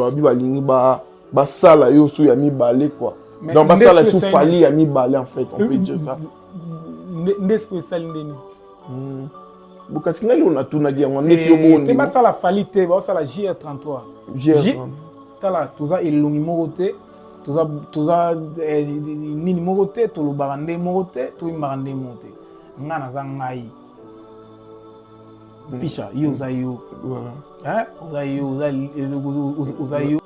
Babi balingi ba basala yo su ya mibale quoi. Donc basala su Fally ya mibale en fait, on peut dire ça. Nde sikoyo esali nde nini? Bokasi ngai lelo natunaki yango ndeti yo bondi. Te basala Fally te, basala JR33. JR. Tala toza elongi moko te, toza toza eh, nini moko te, tolobaka nde moko te, toyimbaka nde moko te. Nga naza ngai. Pisha, yo oza yo. Hein? Oza yo, oza oza yo.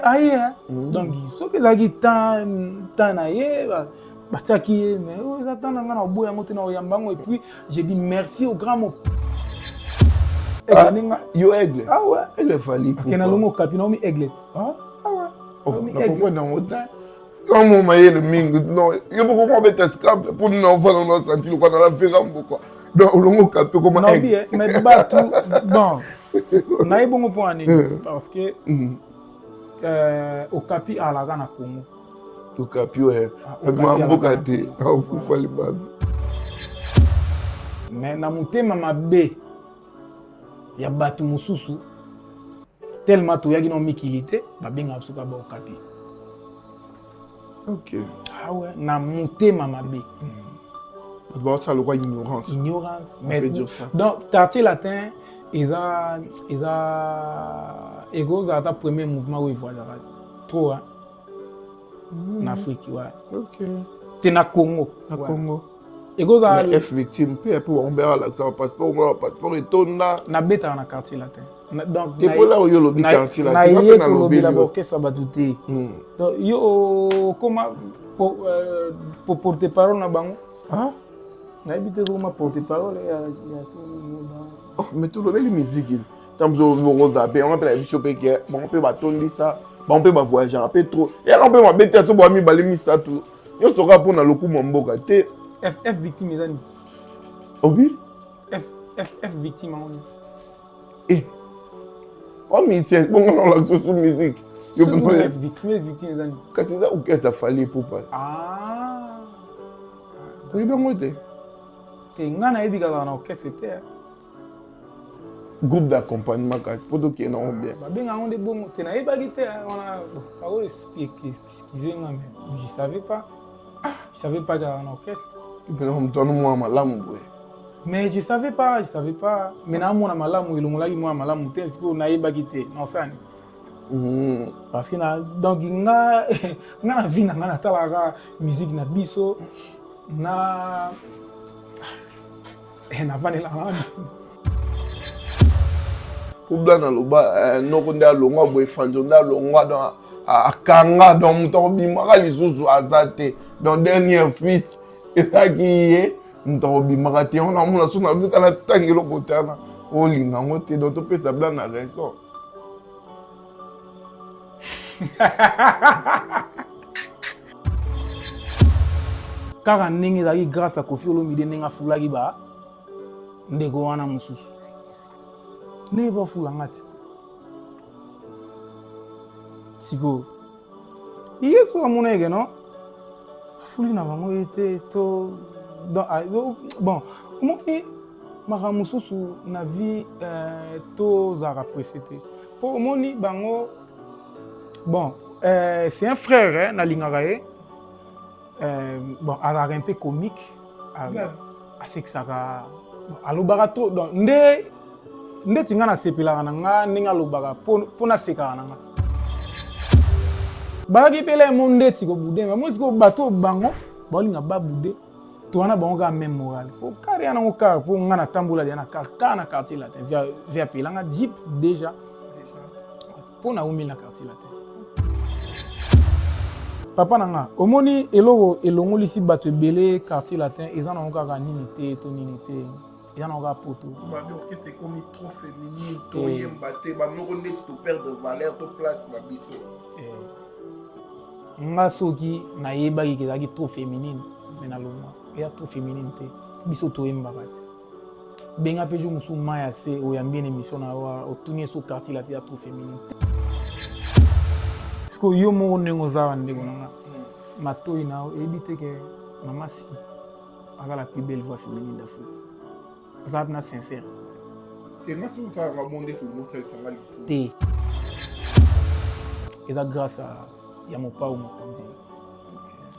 Aye, mm. donc soki ezalaki temps temps na ye batiaki ye mais oyo eza temps na ngai na oboya yango te na oyamba yango et puis j'ai dit merci au grand mo ah, yo aigle ah ouais aigle Fally akenda longo kapi naomi aigle ah ah ouais oh, na comprendre yango te yo mo mayele mingi non yo moko mwa beta scrap mpo nini ofanda na santi lokola na la vera mboka donc olongo kapi okoma aigle mais bato bon naye bongo mpo na nini eh. parce que mm. euh, okapi alaka na congo Okapi oyo abima mboka te akufa libanda. Mais na motema mabe ya bato mosusu tellement toyaki na mikili te babengaka biso kaka baokapi. Ok. Ah ouais, na motema mabe. Bato baosala lokwa ignorance. Ignorance. Mais donc quartier latin eza eza ekozala ata premier mouvement oyo evoyagaka trop hein. Na Afrique ouais. Ok. Te na Congo. Na ouais. Congo. Ekozala F victime mpe mpe bango mpe alakisa bapasseport omona bapasseport etonda. Nabetaka na quartier latin. Donc te mpola oyo olobi quartier latin naye kolobela baorchestre bato te. Donc yo okoma porte parole na bango. Nayebi te okoma porte parole ya oh, mais tolobeli miziki ntango bokozala mpe yango mpe na biso mpe ke bango mpe batondisa bango mpe bavoyageaka mpe trop yaka mpe mabe te ato boya mibale misato nyonso kaka mpona lokumu ya mboka te. F F victime eza nini? Obi? F F F victime yango nini? Eh. O musicien bongo na olakisa su musique. Yo F victime victime eza nini? Kasi eza orchestre Fally Ipupa. Ah. Oyebi yango te? Te nga nayebi kaka na orchestre te. Groupe d'accompagnement kati mpo tokende yango bien. Babenga yango nde bongo te nayebaki te wana ako excuse nga mais je savais pas. Je savais pas kaka na orchestre. Mpena moto wana mwana malamu boye. Mais je savais pas, je savais pas. Mais naamona malamu elongolaki mwana malamu te sikoyo nayebaki te naosala nini. Parce que na donc nga nga na vie na nga natalaka musique na biso na navandelaka wana. Po Blana aloba noko nde alongwa boye Fanzo nde alongwa donc akanga donc moto akobimaka lisusu aza te donc dernier fils ezalaki ye moto akobimaka te yango namona so nazoka natanga eloko te wana olinga yango te donc topesa Blana raison. Kaka ndenge ezalaki grâce à Koffi Olomide ndenge afulaki ba ndeko wana mosusu ndenge bafula nga te sikoyo yesu amona eke no afuli na bango ye te to bon omoni makambo mosusu na vie euh, tozalaka presse te mpo omoni bango bon euh, c'est un frère nalingaka ye euh, bon azalaka un peu comique asekisaka alobaka trop donc nde ndeti nga nasepelaka na nga ndenge alobaka mpo nasekaka na nga bayaki mpela mo ndeti kobude nga mo sikoyo bato bango baolinga babude to wana bango kaka même morale po kar ya nango kar po nga natambola deja na kar kar na quartier latin via via pelanga jeep déjà mpo naumeli na quartier latin papa na nga omoni eloko elongolisi bato ebele quartier latin eza nango kaka nini te to nini te eza nango kaka poto babi orchestre ekomi trop féminine toyemba te banoko nde to perdre valeur to place na biso nga soki nayebaki ke ezalaki trop féminine me nalongwa eza trop féminine te biso toyembaka te benga mpe jour mosusu mai ya se oyambi na émission na yo otuni ye so quartier la te eza trop féminine te sikoyo yo moko ndenge oza wa ndeko na nga matoi na yo eyebi te ke mama si aza la plus belle voix féminine d'Afrique aza na sincère te nga soki osalanga bongo nde tolimosalisa nga lisusu te. Eza grâce ya Mopao Mokonzi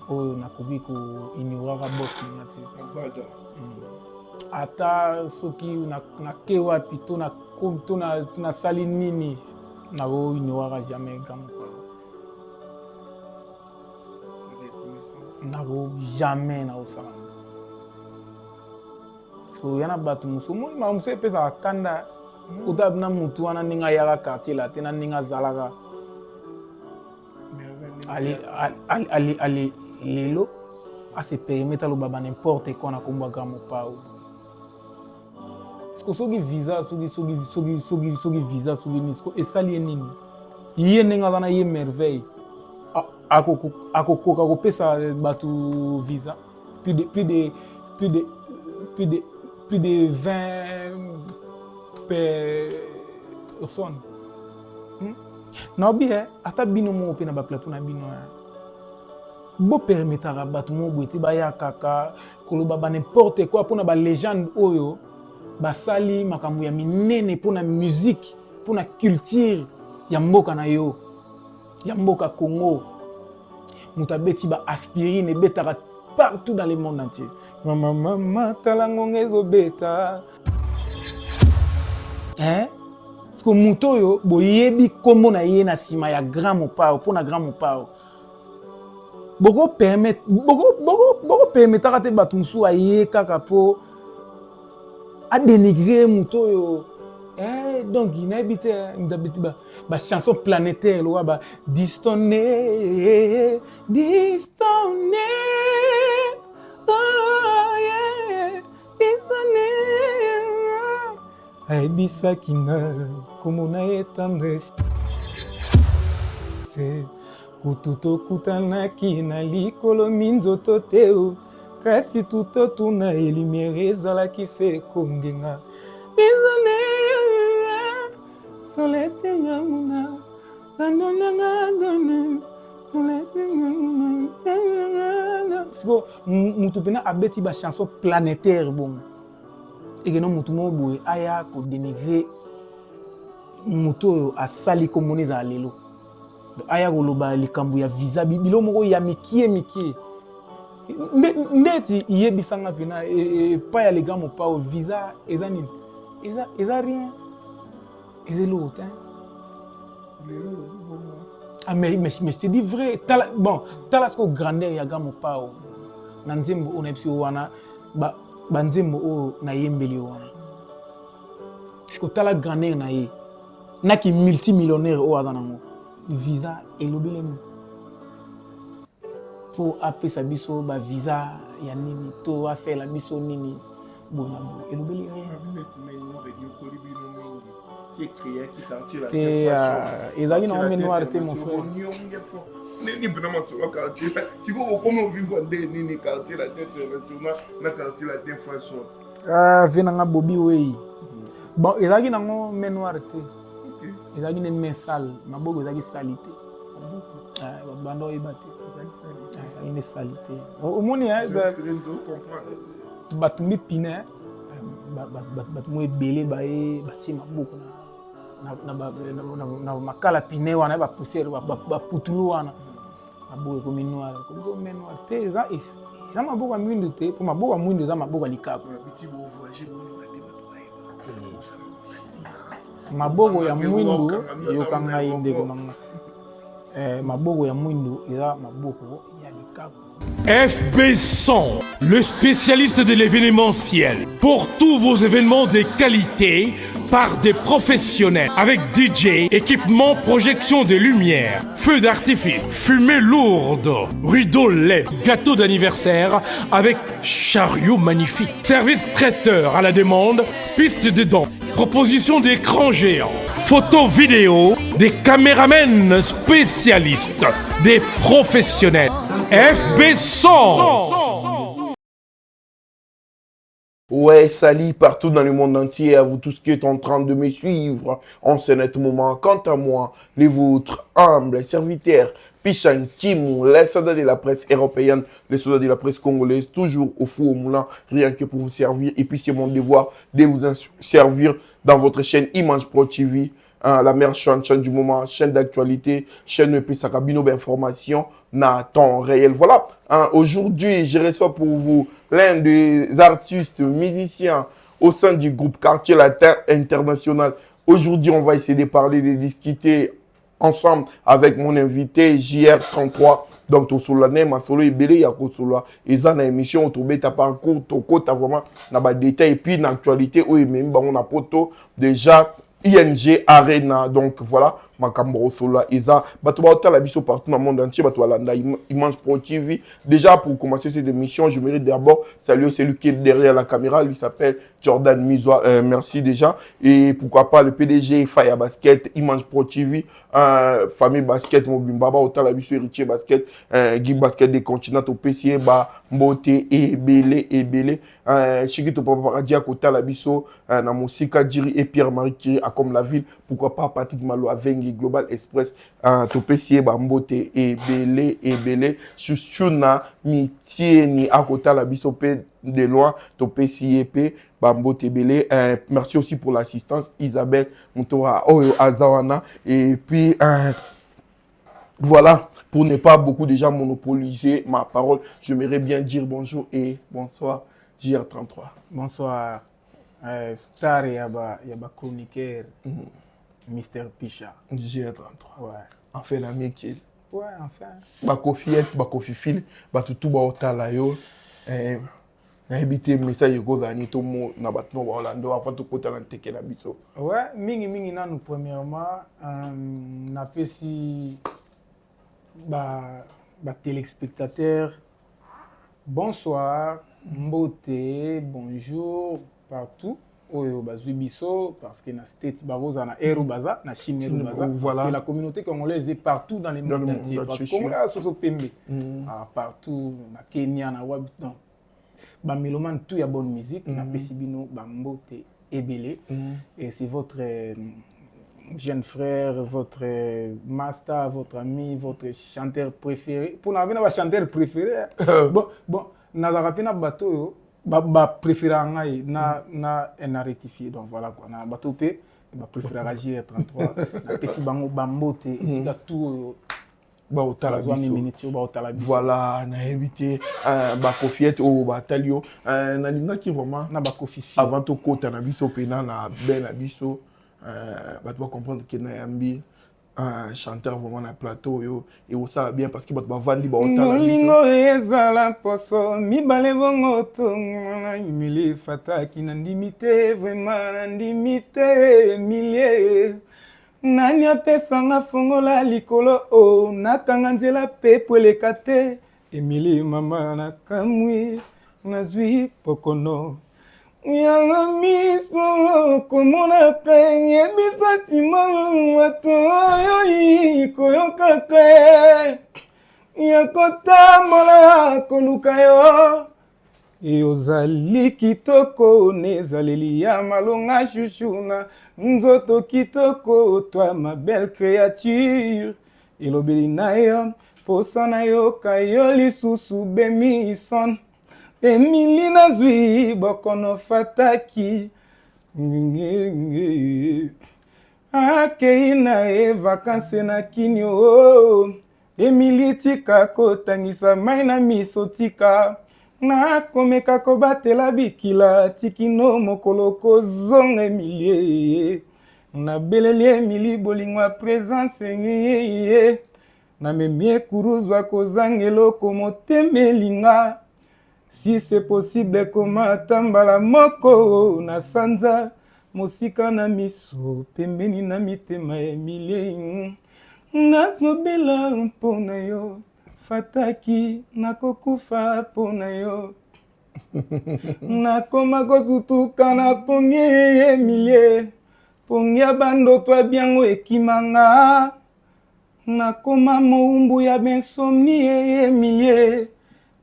oyo nakoki ko ignoraka boss na nga te. Ata soki nake wapi to nasali nini, nako ignoraka jamais grand Mopao. Nako jamais nakosala parce que oya na bato mosusu, omoni makambo mosusu epesaka kanda. Ota na mutu wana, ndenge ayaka quartier la te, na ndenge azalaka ale lelo, ase permettre aloba ba n'importe quoi na kombo ya grand Mopao. Parce que soki visa, soki visa, soki nini, siko esali ye nini? Ye ndenge aza na ye merveille, akokoka kopesa bato visa plus de 20 personnes, Naobi ata bino moko mpe na baplateau na bino, bopermetaka bato moko boye te baya kaka koloba ba n'importe quoi mpona balégende oyo basali makambo ya minene mpona musique, mpona culture ya mboka na yo, ya mboka Congo. Moto abeti ba Aspirine, ebetaka partout dans le monde entier. Mama, mama, tala ngonga ezobeta, hein? Parce que moto oyo boyebi nkombo na ye na nsima ya grand Mopao, mpona grand Mopao, bokopermetaka te bato mosusu aye kaka mpo adénigre moto oyo. Donc nayebi te, bachanson planétaire lokola ba Distone, Distone, oh yeah, Distone, ayebisaki nga komona ye tendresse, kutu tokutanaki na likolo minzoto te, kasi tutotuna ye lumière ezalaki se kongenga. Distone soletengamuna siko mutu mpena abeti bachanson planétaire bongo, ekeno mutu moko boye aya kodénigre motu oyo asali komona ezala lelo, aya koloba likambo ya visa, bilo moko ya mikie mikie. Ndeti yebisanga mpena epai ya le grand Mopao, visa eza nini? Eza rien, eza eloko te. Ah, mais je te dis vrai. Tala, bon, tala siko grandeur ya grand Mopao na nzembo oyo nayebi yo wana, banzembo oyo nayembeli wana. Siko tala grandeur na ye naki multimillionnaire oyo aza nango, visa elobelemi mpo apesa biso bavisa ya nini to asalela biso nini boye na boye, elobeli rien te. Ezalaki nango main noire te, mon frère. Nini mpena masolo quartier? Sikoyo bokomi ovivre nde nini, Quartier Latin International na Quartier Latin Fashion? Ah, vie nanga Bobi Wei. Bon, ezalaki nango main noire te, ezalaki nde main sale, maboko ezalaki sali te. Banda oyeba te, ezalaki nde sali te. Omoni batumbi pine, bato mo ebele baye batie maboko na makala pine wana, bapoussière, baputulu wana, maboko ekomi noir. Ekomi main noire te, eza maboko ya mwindu te, mpo maboko ya mwindu eza maboko ya likaku. Maboko ya mwindu, yoka ngai ndeko na nga, maboko ya mwindu eza maboko ya likaku. FB 100, le spécialiste de l'événementiel. Pour tous vos événements de qualité, par des professionnels. Avec DJ, équipement, projection de lumière, feu d'artifice, fumée lourde, rideau LED, gâteau d'anniversaire avec chariot magnifique. Service traiteur à la demande, piste de danse, proposition d'écran géant, photos vidéo, des caméramens spécialistes, des professionnels. FB 100. Ouais, salut partout dans le monde entier, à vous tous qui êtes en train de me suivre en ce net moment. Quant à moi, les vôtres, humbles serviteurs, Pichan Kimou, les soldats de la presse européenne, les soldats de la presse congolaise, toujours au four au moulin, rien que pour vous servir. Et puis c'est mon devoir de vous servir dans votre chaîne Image Pro TV. Hein, la meilleure chaîne, chaîne du moment, chaîne d'actualité, chaîne epesaka bino information na temps réel. Voilà, hein, aujourd'hui, je reçois pour vous l'un des artistes musiciens au sein du groupe Quartier Latin International. Aujourd'hui, on va essayer de parler, de discuter ensemble avec mon invité JR33. Donc, tosolola na ye masolo ebele ya kosolola eza na émission. Tobeta parcours, tokota vraiment na badétail et puis na actualité oyo ememi bango na poto déjà, ING Arena. Donc voilà, makambo kosolola eza. Bato baotala biso partout dans le monde entier, bato balanda Image Pro TV. Déjà, pour commencer cette émission, je mérite d'abord saluer celui qui est derrière la caméra. Lui s'appelle Jordan Mizoa. Merci déjà. Et pourquoi pas le PDG Faya Basket, Image Pro TV, famille Basket mobimba baotala biso, héritier Basket, Guy Basket des continents, topesi ye ba mbote ebele ebele. Chikito Papa Paradis akotala biso na mosika, Djiri et Pierre-Marie Kiri à comme la ville. Pourquoi pas Patrick Malo Avengi Global Express, topesi ye bambote ebele ebele. Chuchuna Mitieni akotala biso mpe de loin, topesi ye mpe bambote ebele. Merci aussi pour l'assistance, Isabelle Motora oyo aza wana. Et puis voilà, pour ne pas beaucoup déjà monopoliser ma parole, j'aimerais bien dire bonjour et bonsoir, JR33. Bonsoir, star ya ba chroniqueur, Mister Pisha. JR33. Ouais. Enfin, la mikili. Ouais, enfin. Bakofiete, bakofifile, bato tu baotala yo. Nayebi te message ekozala nini to mo na bato no baolanda avant tokota na nteke na biso. Ouais, mingi mingi nanu, premièrement, napesi ba téléspectateurs bonsoir, mbote, bonjour partout oyo bazwi biso, parce que na States bakozala na ero, baza na Chine ero, baza parce que la communauté congolaise est partout dans le monde entier, parce que Congolais asoso pembe. Ah, partout na Kenya, na wabi. Donc bamélomane tout ya bonne musique, napesi bino bambote ebele. Et c'est votre jeune frère, votre master, votre ami, votre chanteur préféré. Pour na ba chanteur préféré. Bon, nazalaka mpe na bato oyo bapréféraka ngai na rectifier. Donc voilà quoi, na bato mpe bapréféraka JR33, napesi bango bambote esika tout oyo baotala biso, minute oyo baotala biso. Voilà, nayebi te bakofiete oyo batali yo. Nalingaki vraiment na bakofifi avant tokota na biso mpena na be na biso, bato bacomprendre ke nayambi un chanteur vraiment na plateau oyo ekosala bien, parce que bato bavandi baotala. Molingo ezala poso mibale bongo tongana Emilie Fataki. Nandimi te, vraiment nandimi te. Emilie, nani apesanga fongola likolo o nakanga nzela pepo eleka te? Emilie mama, nakamwi, nazwi pokono yango miso komonaka, yebisa nsima bato oyo koyokaka ya kotambola koluka yo. Ozali kitoko na ezaleli ya malonga, chouchou na nzoto kitoko, toi ma belle créature. Elobeli na yo posa nayoka yo lisusu bemison. Emili, nazwi bokono Fataki akei na ye vacances na Kini o. Emili, tika kotangisa mai na miso, tika nakomeka kobatela bikila tikino mokolo kozonga. Emilie, nabeleli Emili bolingo ya présence ye, namemi ekuruzwa kozanga eloko motema elinga. Si c'est possible, koma ata mbala moko na sanza, mosika na miso, pembeni na mitema. Emilie, nazobela mpo na yo. Fataki, nakokufa mpo na yo, nakoma kosutuka na pongi. Emilie, pongi ya bandoto ya biango ekimanga, nakoma mowumbu ya bainsomnie. Emilie,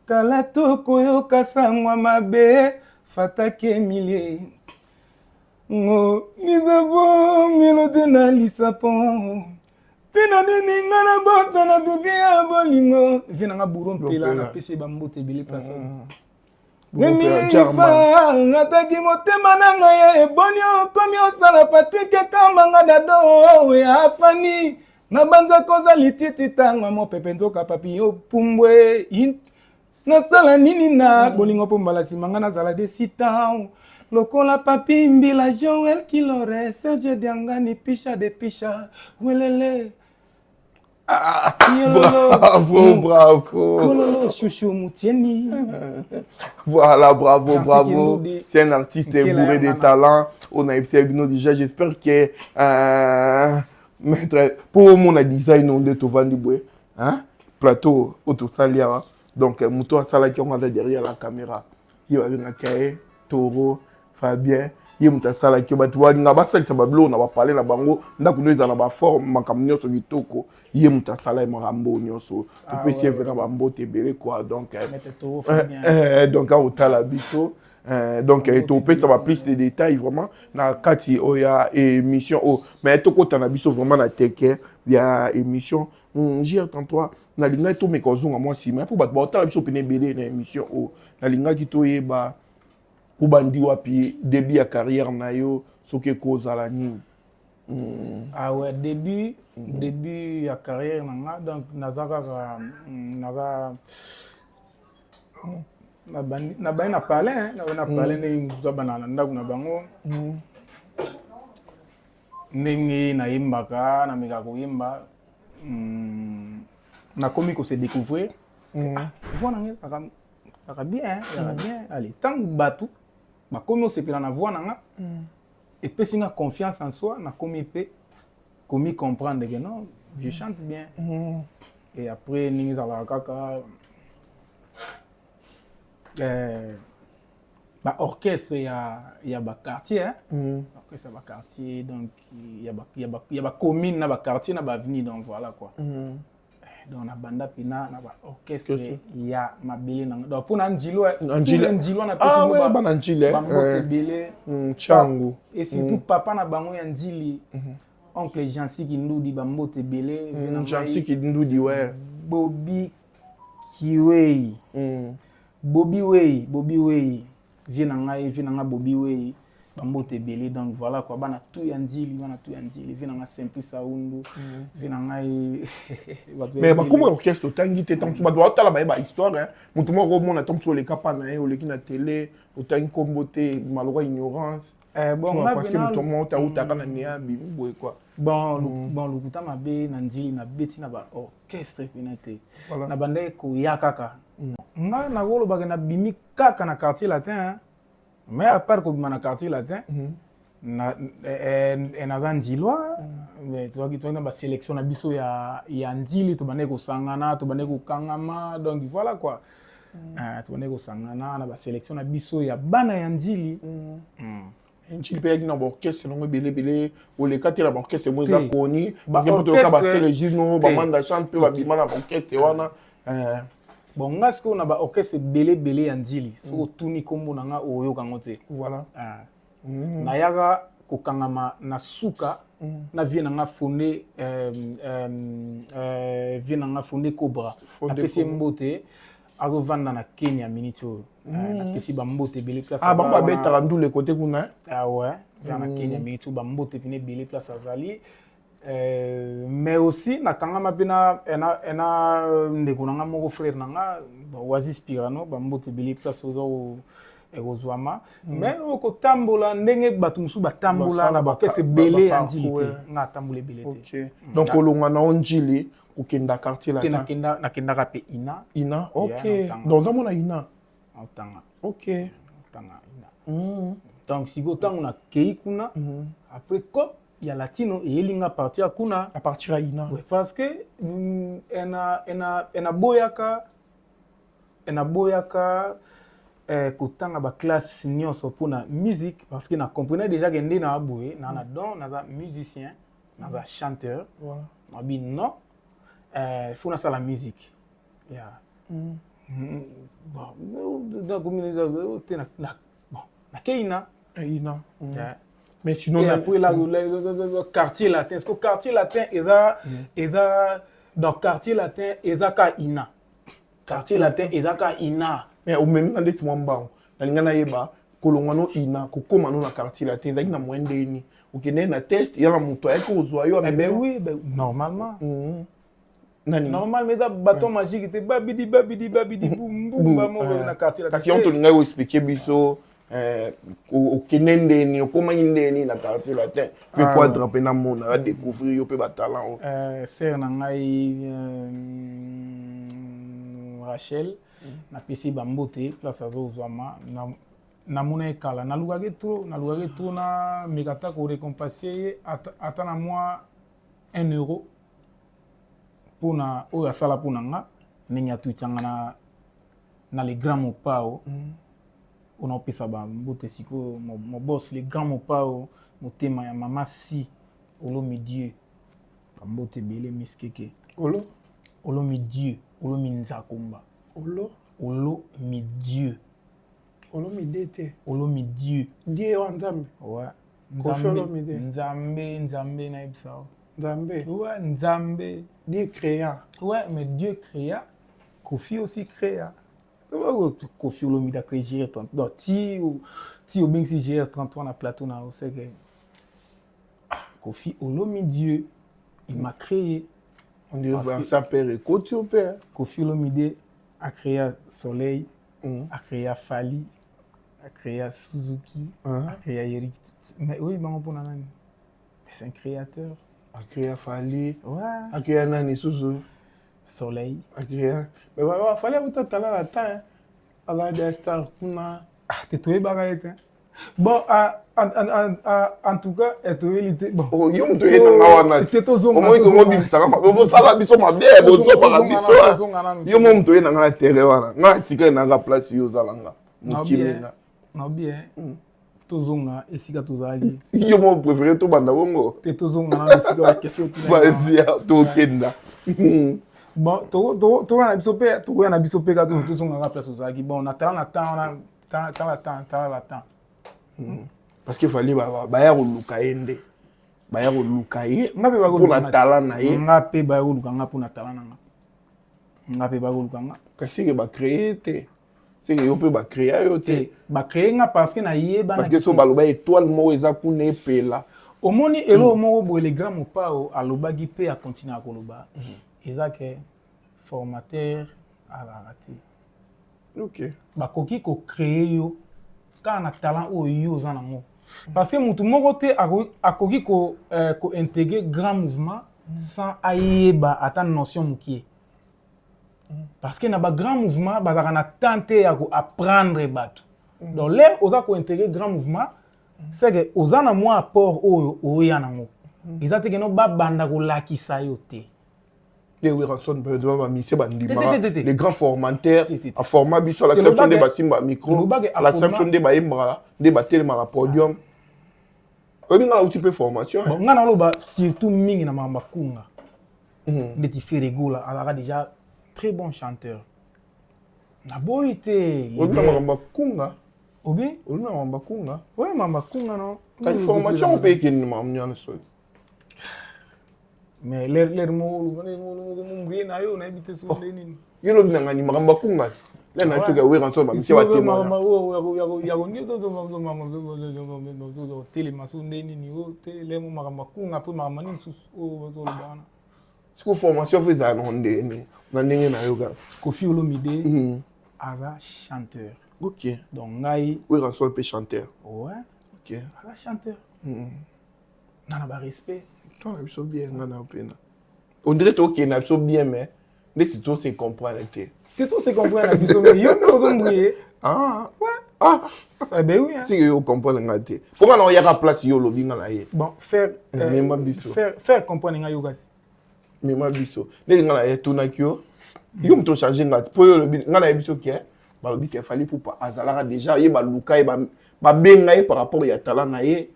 kala tokoyoka sangwa mabe. Fataki Emilie ngo lisapo ngelo te na lisapo ntina nini nga na bota na tuti ya bolingo vie nanga buro mpela. Napesi ye bambote ebele place. Ataki motema na ngai eboni okomi osala Patrik ekambanga dado ya afani nabanza koza lititi ntango mopepe nzoka papi opumbwe nasala nini na bolingo mpo mbala nsima ngai nazala desita lokola papi mbila Joel Kilore Serge Diangani pisha de pisha welele. Ah, bravo, bravo. Kololo, chouchou Moutieni. Voilà, bravo, bravo. C'est un artiste bourré de talent. On a été déjà. J'espère que maître, pour mon design, on est au Vandiboué. Hein? Plateau, autosalia. Donc, moto asalaki yango aza derrière la caméra. Ye babengaka ye Taureau Fabien. Ye moto asalaki yo, bato balinga basalisa babiloko na bapale na bango, ndako no eza na baforme, makambo nyonso kitoko. Ye moto asala ye makambo nyonso. Topesi ye vraiment bambote ebele quoi. Donc donc aotala biso, donc topesa ba plus de détails vraiment na kati oyo ya émission oyo. Mais tokota na biso vraiment na teke ya émission JR33. Nalingaki tomeka ozonga mwa nsima mpo bato baotala biso pene ebele na émission oyo. Nalingaki toyeba obandi wapi, début ya carrière na yo, soki ekozala nini. Ah ouais, début début ya carrière na nga, donc naza kaka naza nabandi na palin, na palin ndenge mosusu abandaka na ndako na bango, ndenge nayembaka, namekaka koyemba, nakomi kose découvrir. Voix na ngai ezalaka bien, ezalaka bien. Allez, ntango bato bakomi osepela na voix na nga, epesi nga confiance en soi, nakomi mpe komi comprendre que non, je chante bien. Et après, ndenge ezalaka kaka, baorchestre ya baquartier, orchestre ya baquartier, donc ya bacommune na baquartier na baavenue, donc voilà quoi. Donc nabanda mpena na baorchestre ya mabele nanga, donc mpona Njilo, Njilo. Napesi bana Njili bambote ebele. Changu. Et surtout papa na bango ya Njili, oncle Jansi Kindudi, bambote ebele. Jansi Kindudi, ouais. Bobi Kiwei, Bobi Wei, Bobi Wei, vieux na ngai, vieux na ngai Bobi Wei, bambote ebele. Donc voilà quoi, bana tu ya Njili, bana tu ya Njili, vieux na ngai Simplice Aundu, vieux na ngai. Mais bakoma orchestre otangi te, ntango bato baotala bayeba histoire. Moto moko omona ntango mosusu oleka pa na ye, oleki na télé, otangi nkombo te, malokwa ignorance. Bon, parce que moto moko autaka na nea abimi boye quoi. Bon, lokuta mabe, na Njili nabeti na baorchestre mpena te. Na bandaki koya kaka, nga nakolobaka nabimi kaka na Quartier Latin. Mais à part kobima na Quartier Latin, naza Njilwa, tozalaki na basélection na biso ya Njili, tobandaki kosangana, tobandaki kokangama, donc voilà quoi. Tobandaki kosangana na basélection na biso ya bana ya Njili. Njili mpe yaki na baorchestre nango ebele ebele. Oleka te na baorchestre mo eza koni? Parce que mpo toyoka baselegino, bamanda chante mpe babima na baorchestre wana. Bon, nga sikoyo na baorchestre ebele ebele ya Njili, soki otuni nkombo na nga, oyoka yango te. Nayaka kokangama na suka na vieux na nga Fonde, vieux na nga Fonde Cobra. Napesi ye mbote, azovanda na Kenya miniti oyo. Napesi bambote ebele place. Ah, bango babetaka ndule kote kuna. Ah ouais, aza na Kenya miniti oyo, bambote pene ebele place azali. Mais aussi nakangama mpe na ndeko na nga moko, frère na nga Oasis Pirano, bambote ebele place oza ekozwama. Mais okotambola ndenge bato mosusu batambola na baorchestre ebele ya Njili te, nga atambola ebele te. Donc olongwa na o Njili, okenda Quartier Latin? Nakendaka mpe Ina. Ina, ok. Donc ozamona Ina? Otanga. Otanga Ina. Donc sikoyo ntango nakei kuna, après cop ya Latino eyeli nga partir ya kuna. À partir ya Ina. Ouais, parce que ena boyaka kotanga baclasse nyonso mpona musique, parce que na comprenais déjà ke nde na boye na don, naza musicien, naza chanteur. Nabi non, faut nasala musique, yeah. Bon, te, bon, nakei na Ina. Yeah. Mais sinon Et après là, le Quartier Latin, parce que Quartier Latin eza dans Quartier Latin eza ka Ina, Quartier Latin eza ka Ina. Mais omemi nga ndeti mwa mbango. Nalinga nayeba kolongwa no ina kokóma no na Quartier Latin, ezalaki na moyen ndeni okende na test ya na moto ayaki kozwa yo? Eh ben oui, ben, normalement. Nani? Normal, mais eza bâton magique te, babidi babidi babidi bumbu moko na Quartier Kasi yango tolingaki koexpliquer biso, okende ndeni, okomaki ndeni na Quartier Latin mpe Quadra mpe namona adécouvrir yo mpe batalent oyo. Sœur na ngai Rachel, napesi bambote place azozwama. Namona ye kala, nalukaki trop, nalukaki trop, nameka ata korécompenser ye ata na mwa 1 euro mpona oyo asala mpona nga, ndenge atutianga na le grand Mopao. Mpona opesa bambote sikoyo, mo boss, le grand Mopao, motema ya mama si Olomi Dieu, bambote ebele, miskeke. Olo? Olomi Dieu, Olomi Nzakomba. Olo? Olomi Dieu. Olomide te? Olomi Dieu. Dieu wa Nzambe? Ouais. Koffi Olomide? Nzambe, Nzambe nayebisa yo. Nzambe? Ouais, Nzambe. Dieu créa. Ouais, mais Dieu créa, Kofi aussi créa. Kofi Olomide a créé GR33. Donc ti obengisi GR33 na plateau na oseke Kofi Olomide Dieu, il m'a créé. On dirait ça, père ekoti o père. Kofi Olomide a créé Soleil, a créé Fally, a créé Suzuki, a créé Eric. Mais oui, bango mpona nani? C'est un créateur. A créé Fally? Ouais. A créé nani susu? Soleil. A créé, mais Fally akuta tala na temps azala des star kuna. Ah te, toyebaka ye te. Bon, en tout cas toyeli te. Bon. Oh, yo moto oyebanga wana, omoi kongo bimisaka mabe, bosala biso mabe, bozobaka biso. Yo mo moto oyenanga na terrain wana, nga natikali nanga place, yo ozalanga mokiminga. Na bien, tozonga esika tozalaki. Yo mo préféré tobanda bongo. Te, tozonga nano esika ba question. Vas-y, tokenda. Bon, tokoya na biso mpe, tokoya na biso mpe kaka, tozongaka place ozalaki. Bon, na tala na temps wana, tala temps, tala la temps. Parce que Fally, baya koluka ye nde, baya koluka ye mpona talent na ye. Nga mpe baya koluka nga mpona talent na nga, nga mpe baya koluka nga. Kasi ke bacréer te, seke yo mpe bacréa yo te. Bacréer nga parce que nayeba. Parce que so baloba étoile moko eza kuna epela. Omoni eloko moko boye, le grand Mopao alobaki mpe akontinue koloba, eza ke formateur azalaka te. Bakoki kocréer yo kaka na talent oyo yo oza nango, parce que motu moko te akoki kointégrer grand mouvement sans ayeba ata notion mokie, parce que na bagrand mouvement bazalaka na temps te ya koapprendre bato. Donc l'heure oza kointégrer grand mouvement, c'est que oza na mwa apport oyo oya nango, eza te keno babanda kolakisa yo te. Nde Werrason bamise bandimaka les grands formateurs aforma biso, alakisa biso nde basimba micro, alakisa biso nde bayembaka, nde batelemaka podium. Oyebi nga nauti mpe formation. Nga naloba surtout mingi na makambo akunga ndeti Ferre Gola azalaka déjà très bon chanteur, naboyi te. Oyebi na makambo akunga? Obi? Oyebi na makambo akunga? Oye, makambo akunga no. Kasi formation mpe ekende makambo nyonso. Mais l'air moko mombrie na yo, nayebi te so nde nini. Yo lobi na ngani makambo akunga le na soki awera so bamisia batémoin. Ya kondi telema so nde nini o te lemo makambo akunga mpe makambo nini susu oyo bazoloba wana. Siko formation fo ezala na ndenge na ndenge na yo kaka. Kofi Olomide aza chanteur. Donc ngai Werrason mpe chanteur. Ouais. Aza chanteur na barespect. To na biso bien, nga na mpena on dirait tokende na biso bien, mais ndeti to se comprendre te. Te, to se comprendre na biso, mais yo mpe ozombrie. Ah. Ouais. Ah. Eh ben oui, hein. Sike yo comprendre nga te, mpo nga na oyaka place yo olobi nga na ye. Bon, faire mema biso. Faire comprendre nga yo kasi. Mema biso ndenge nga na ye tunaki yo, yo moto ochange nga te, mpo yo olobi nga na ye biso ke balobi ke Fally Ipupa azalaka déjà, ye baluka ye, babenga ye par rapport ya talent na ye,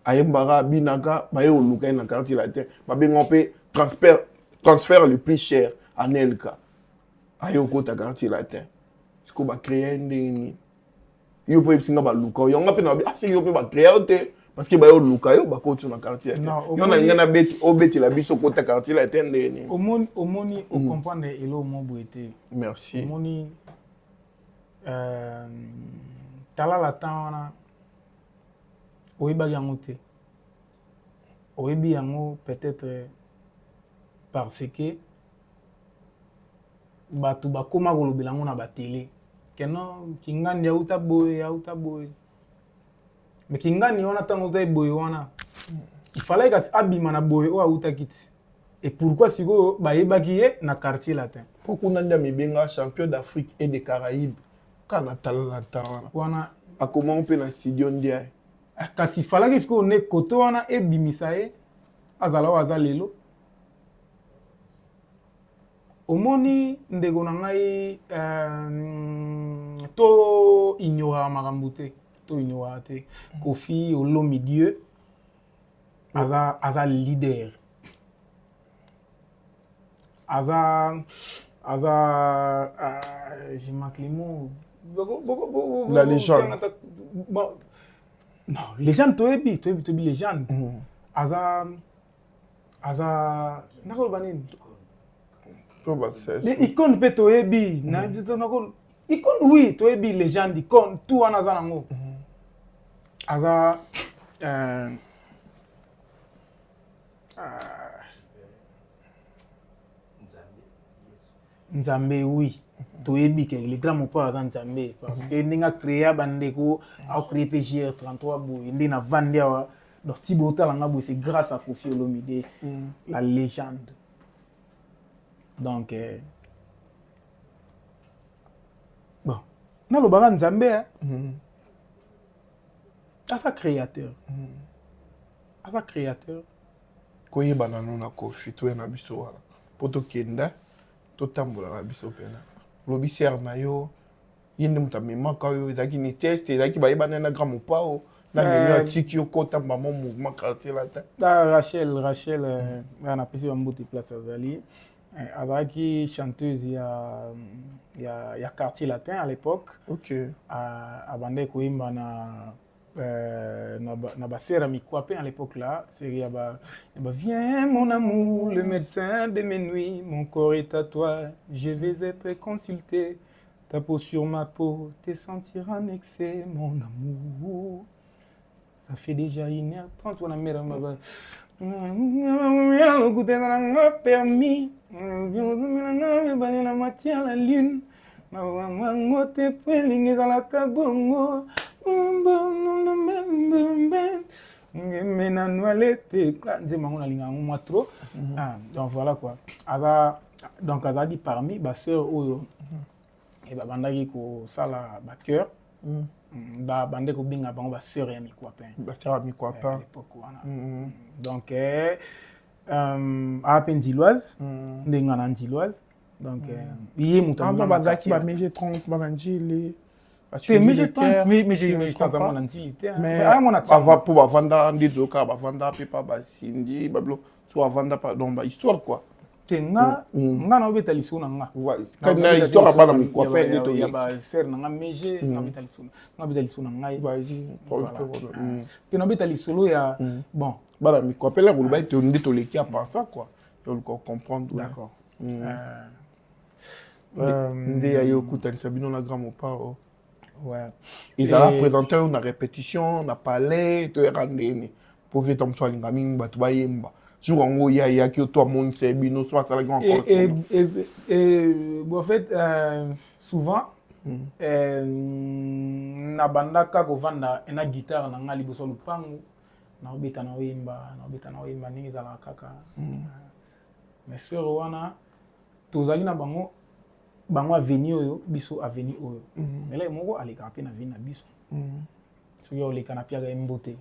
ayembaka, abinaka, baye koluka ye na Quartier Latin, babenga mpe transfert le plus cher, Anelka aye okota Quartier Latin. Sikoyo bacréa ye ndenge nini? Yo mpo oyebisi nga baluka yo, yango mpe na ah, siki yo mpe bacréa yo te, parce que baye oluka yo, bakoti na Quartier Latin. Yo nalinga na beti obetela biso okota Quartier Latin ndenge nini? Omoni, omoni, ocomprendre eloko mo boye te. Merci. Omoni, Talala temps wana oyebaki yango te, oyebi yango peut-être parce que bato bakóma kolobela yango na batele ke non, Kingandi auta boye, auta boye. Mais Kingandi wana, ntango auta boye wana, il fallait kasi abima na boye oyo autaki ti. Et pourquoi sikoyo bayebaki ye na Quartier Latin? Mpo kuna nde amibenga champion d'Afrique et de Caraïbes kaka na Talala ta wana. Wana. Akomango mpe na studio Ndiaye. Kasi falaki sikoyo nde koto wana ebimisa ye, azala oyo aza lelo. Omoni, ndeko na ngai, to ignoraka makambo te, to ignoraka te. Koffi Olomide aza leader, aza je manque les mots. La légende. Bon, non, légende toyebi, toyebi, toyebi légende. Aza nakoloba nini? Tobakisa. Mais icône mpe toyebi icône, oui, toyebi légende, icône, tout wana aza nango. Aza Nzambe, oui, toyebi ke le grand Mopao aza Nzambe, parce que ndenge acréa bandeko, acréé mpe JR33 boye nde navandi awa. Donc ti botala nga boye, c'est grâce à Koffi Olomide, la légende. Donc bon, nalobaka Nzambe, aza créateur, aza créateur. Koyeba nano na Koffi, toya na biso wana mpo tokenda, totambola na biso mpena. Olobi sœur na yo, ye nde moto amemaka oyo ezalaki ni test, ezalaki bayebana na grand Mopao na memi atiki yo kota mbamo mouvement Quartier Latin. Ah, Rachel, napesi bambote place azali. Azalaki chanteuse ya Quartier Latin à l'époque. Abandaki koyemba na basœur ya Mikwape à l'époque là, série ya ba Viens mon amour, le médecin de mes nuits, mon corps est à toi, je vais être consulté, ta peau sur ma peau, te sentir en excès, mon amour, ça fait déjà 1h30. Wana mère nanga permis na matière, la lune mango te po elingi ezalaka bongo ngeme na nwale te. Nzembo yango nalinga yango mwa trop. Ah, donc voilà quoi, aza donc azalaki parmi basœur oyo babandaki kosala bachœur, babandaki kobenga bango basœur ya Mikwapin. Basœur ya Mikwapin. L'époque wana. Donc aa mpe nziloise, ndenge nga na nziloise. Donc ye moto bazalaki bamege 30 bana Njili. Te, mege 30, mege 30 amona Njili te. Mpo bavanda nde toyoka, bavanda mpe pa basindi babilo so, bavanda pa, donc bahistoire quoi. Te, nga naobeta lisolo na nga. Na histoire ya bana Mikwapin nde toya basœur na nga mege, nabeta lisolo na ngai mpe nabeta lisolo ya bon. Bana Mikwapin la koloba ete nde toleki ya parfa quoi, toluka comprendre. D'accord. Nde ya ye okutanisa bino na grand Mopao, ezala présente oyo na répétition na palais, toyaka ndeni po vieta mosu alinga mingi bato bayemba. Jour yango ye ayaki to amonisa bino so asalaki? Bon, en fait, souvent nabandaka kovanda na guitare na ngai liboso ya lupangu, naobeta, naoyemba, naobeta, naoyemba, ndenge ezalaka kaka. Mais sœur wana tozalaki na bango, bango avenue oyo, biso avenue oyo. Eleki moko alekaka mpe na avenue na biso. Soki oleka na piaka ye mbote,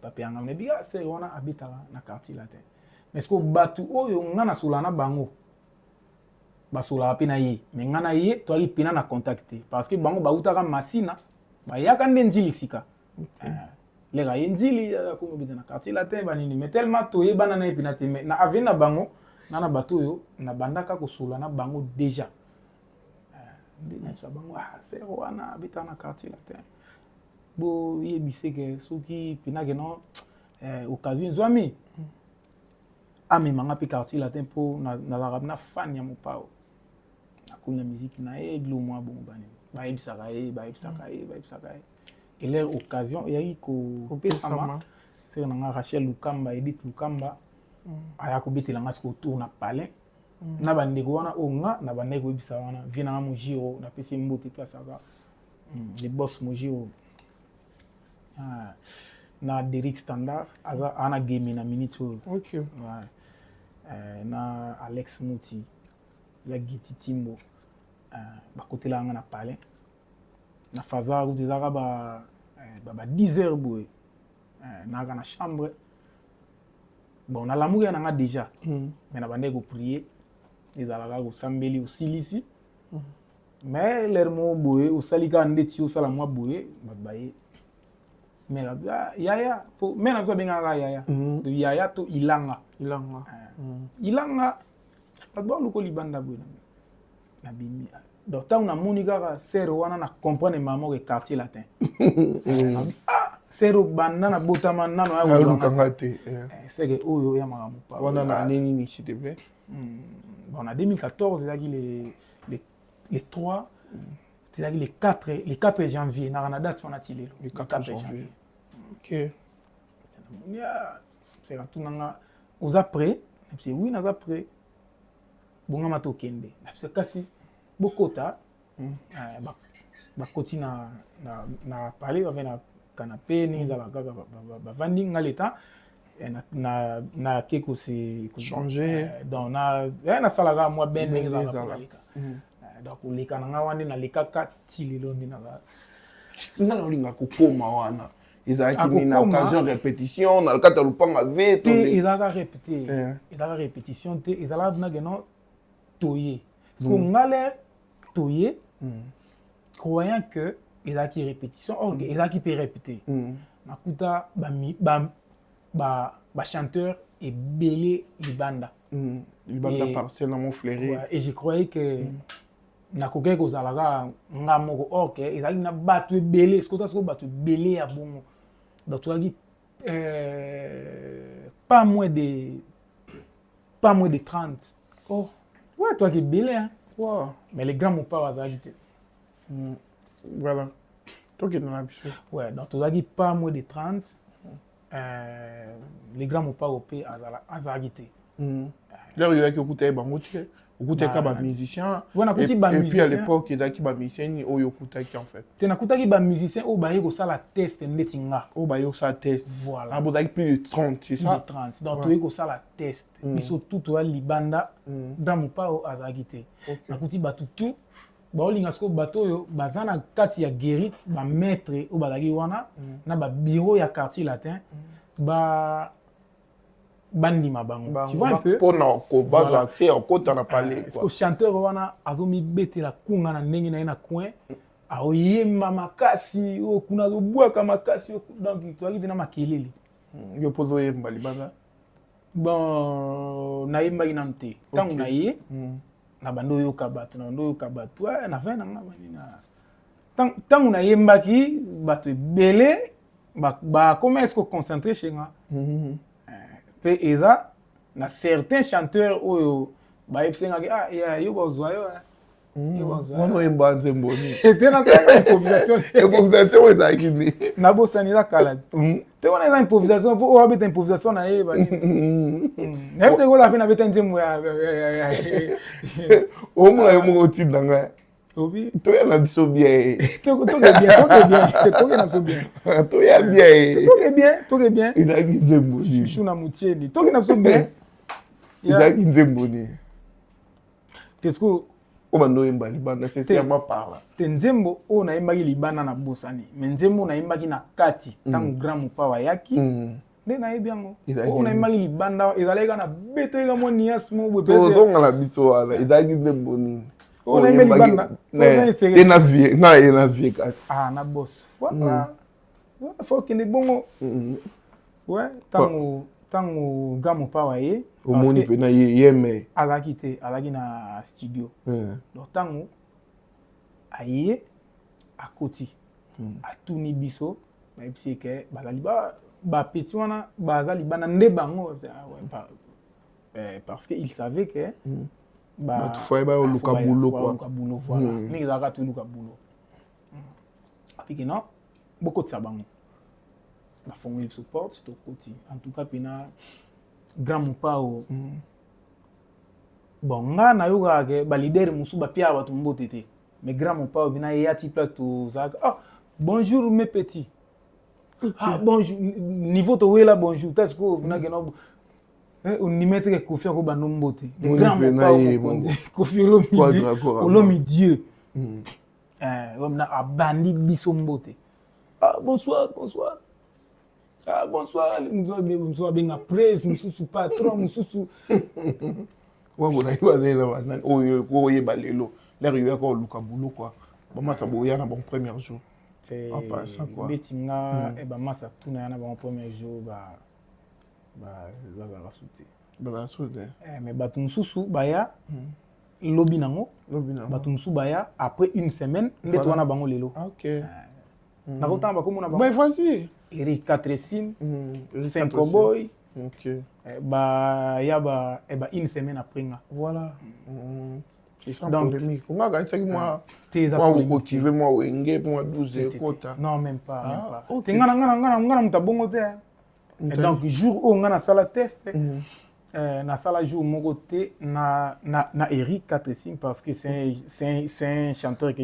pape yanga me bika sœur wana abetaka na Quartier Latin. Mais ce que bato oyo nga nasolaka na bango, basolaka mpe na ye, mais nga na ye toyaki mpena na contact te, parce que bango bautaka Masina, bayaka nde Njili sika. Leka ye Njili, akomi obeta na Quartier Latin banini, mais tellement toyebana na ye mpena te. Mais na avenue na bango na bato oyo nabandaka kosola na bango déjà, nde nayebisa bango: ah, sœur wana abetaka na Quartier Latin, boyebise ke soki mpena ke non, occasion ezwami, amemanga mpe Quartier Latin, mpo nazalaka na fan ya Mopao. Akomi na musique na ye, biloko mwa bongo bani bayebisaka ye, bayebisaka ye, bayebisaka ye. Et leur occasion eyaki kopesama, sœur na nga Rachel Lukamba, Edith Lukamba, aya kobetela nga sikoyo tour na palais na bandeko wana oyo nga na bandaki koyebisa wana. Vie na nga Mojiro, napesi ye mbote place aza, le boss Mojiro. Ah, na Derrick Standard aza ana game na minute oyo. Ouais. Na Alex Muti ya Giti Timbo, bakotelaka nga na palais na faza kutu ezalaka ba 10 heures boye. Nayaka na chambre, bon, nalamuki ya na nga déjà, mais na bandaki koprier, ezalaka kosambeli, osilisi, mais l'heure moko boye osali kaka ndeti osala mwa boye, bato baye, mais yaya, po mais na biso abengaka kaka yaya. Yaya to ilanga. Ilanga. Ilanga, bato baluka libanda boye, nabimi. Donc ntango namoni kaka sœur wana, na comprendre mama moko Quartier Latin. Ah, sœur banda nabotama nano. Ayalukanga te. Seke oyo ya makambo. Wana na année nini, s'il te plaît? Bon, na 2014, ezalaki le 3, ezalaki le 4, le 4 janvier. Naka na date wana ti lelo. Le 4 janvier, ok. Seka tunanga: "Oza prêt?" Nabisi: "Oui, naza prêt." "Bongama, tokende." Nabisi: "Kasi bokota." Bakoti na palais, bave na canapé ndenge ezalaka kaka, bavandi. Nga leta nake kose changer. Donc nasalaka mwa ben ndenge ezalaka, naleka. Donc koleka na nga wana nde nalekaka ti lelo nde naza. Nga na olinga kokóma wana, ezalaki nini na occasion? Répétition na kati ya lopanga ve? Te, ezalaka répété, ezalaka répétition te, ezalaka nageno toye. Parce que nga l'heure toye, croyant que ezalaki répétition, or ezalaki mpe répété, nakuta bachanteur ebele libanda. Libanda, parcelle na Montfleury. Et je croyais que nakokaki kozala kaka nga moko, or ke ezalaki na bato ebele. Sikota sikoyo bato ebele ya bongo, donc tozalaki pas moins de 30. Oh. Ouais, tozalaki ebele, hein. Wow. Mais les grands Mopao azalaki te. Voilà, tokende na biso. Ouais, donc tozalaki pas moins de 30, les grands Mopao mpe azalaki te. L'heure oyaki, okuta ye bango te, okutaki bamusicien? Nakuti. Et puis à l'époque ezalaki bamusicien nini oyo okutaki en fait? Te, nakutaki bamusicien oyo baye kosala test ndeti nga. Oyo baye kosala test. Voilà. Ah, bozalaki plus de 30, c'est ça? Plus de 30. Donc toye kosala test, biso tout toya libanda, grand Mopao azalaki te. Nakuti bato tout baolinga sikoyo, bato oyo baza na kati ya guérite, bamaître oyo bazalaki wana na babureau ya Quartier Latin, ba bandima bango, tu vois un peu? Mpona bazwa accès ya kokota na palais. Parce que chanteur wana azomibetela kunga na ndenge na ye na coin, aoyemba makasi, oyo kuna azobwaka makasi, donc tozalaki mpe na makelele. Yo mpo ozoyemba libanda? Bon, nayembaki nanu te. Ntango na ye na bando oyoka bato, na bando oyoka bato na fin na nga banini, ntango nayembaki, bato ebele bakoma est-ce concentré chez nga. Mpe eza na certains chanteurs oyo bayebisengaki: "Ah ya yo, bazwa yo." Wana oyemba nzembo nini? Te, nasala improvisation. Improvisation oyo ezalaki nini? Nabosani, eza kala te. Wana eza improvisation mpo oyo abeta improvisation na ye, nayebi te kola mpe nabeta nzembo ya Omona yo moko otinda ngai. Obi. Toya na biso bien. Toke bien, toke bien, toke na biso bien. Toya bien. Toke bien, toke bien. Ezalaki nzembo nini? Chouchou na motieni, toke na biso bien. Ezalaki nzembo nini? Te, oyo bando oyemba libanda, sincèrement parle? Te, nzembo oyo nayembaki libanda nabosani, mais nzembo oyo nayembaki na kati ntango grand Mopao ayaki nde nayebi yango. Oyo nayembaki libanda ezalaki kaka na betaki mwa nias moko boye. Tozonga na biso wana, ezalaki nzembo nini? Oyo nayembi libanda? Ye na vie nga, ye na vie kasi. Ah, na boss, voilà, faut okende bongo. Ouais, ntango grand Mopao aye. Omoni mpena ye ye me? Azalaki te, azalaki na studio. Donc ntango aye, akoti, atuni biso, bayebisi ye ke bazali bapeti wana baza libanda nde bango, parce que il savait que. Bato foye bayoluka boulot quoi. Baluka boulot, voilà. Mingi ezalaka toluka boulot. Apiki non, bokotisa bango. Bafongoli biso porte, tokoti. En tout cas mpena grand Mopao. Bon, nga nayokaka ke baleader mosusu bapiaka bato mbote te, mais grand Mopao mpena eya ti place tozalaka: "Oh, bonjour mes petits." Ah, bonjour, niveau towela bonjour ta sikoyo nakena ondima teke Kofi akobanda mbote. Le grand Mopao mokonzi Kofi Olomide abandi biso mbote: "Ah, bonsoir, bonsoir." "Ah, bonsoir." Mosusu abenga presse, mosusu patron, mosusu. Wango nayeba lela banani oyo oyeba lelo lere yoyaka oluka boulot quoi. Bamasa boya na bango premier jour? Beti nga bamasa tuna ya na bango premier jour, bazalaka su te. Bazalaka su te. Mais bato mosusu baya lobi nango, bato mosusu baya après une semaine nde towana bango lelo. Nakotanga bakomona bango. Vas-y. Eric Katresim, Cinco Boy. Baya ba une semaine après nga. Voilà. Sans polémique, nga kanisaki mwa mwa okotive mwa wenge mwa 12 ekota. Non, même pas, même pas. Te, nga na moto abongo te. Donc jour oyo nga nasala test, nasala jour moko te na Eric 4 parce que c'est un chanteur que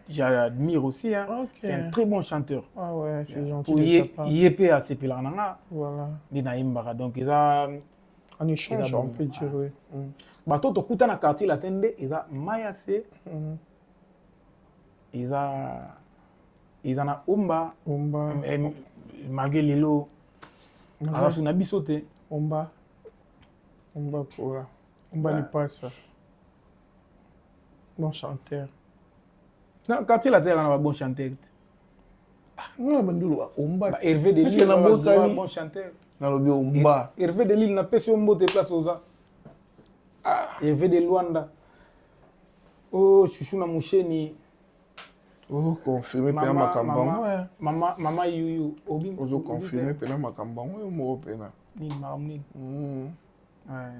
j'admire aussi, hein. C'est un très bon chanteur. Ah ouais, c'est gentil. Ye mpe asepelaka na nga. Nde nayembaka, donc eza Un échange, on peut dire, oui. Bato tokuta na Quartier Latin nde eza Mayase, eza na Omba. Omba. Malgré lelo aza su na biso te. Omba, Omba quoi, Omba Lipasa, bon chanteur. Na Quartier Latin na ba bon chanteur te. Nga bandulu Omba. Hervé de Lille, bon chanteur. Nalobi Omba. Hervé de Lille, napesi yo mbote place oza. Hervé de Luanda, oh, chuchu na musheni. Ozoconfirme mpena makambo yango. Mama, mama yuyu obi. Ozoconfirme mpena makambo yango yo moko mpena. Nini, makambo nini?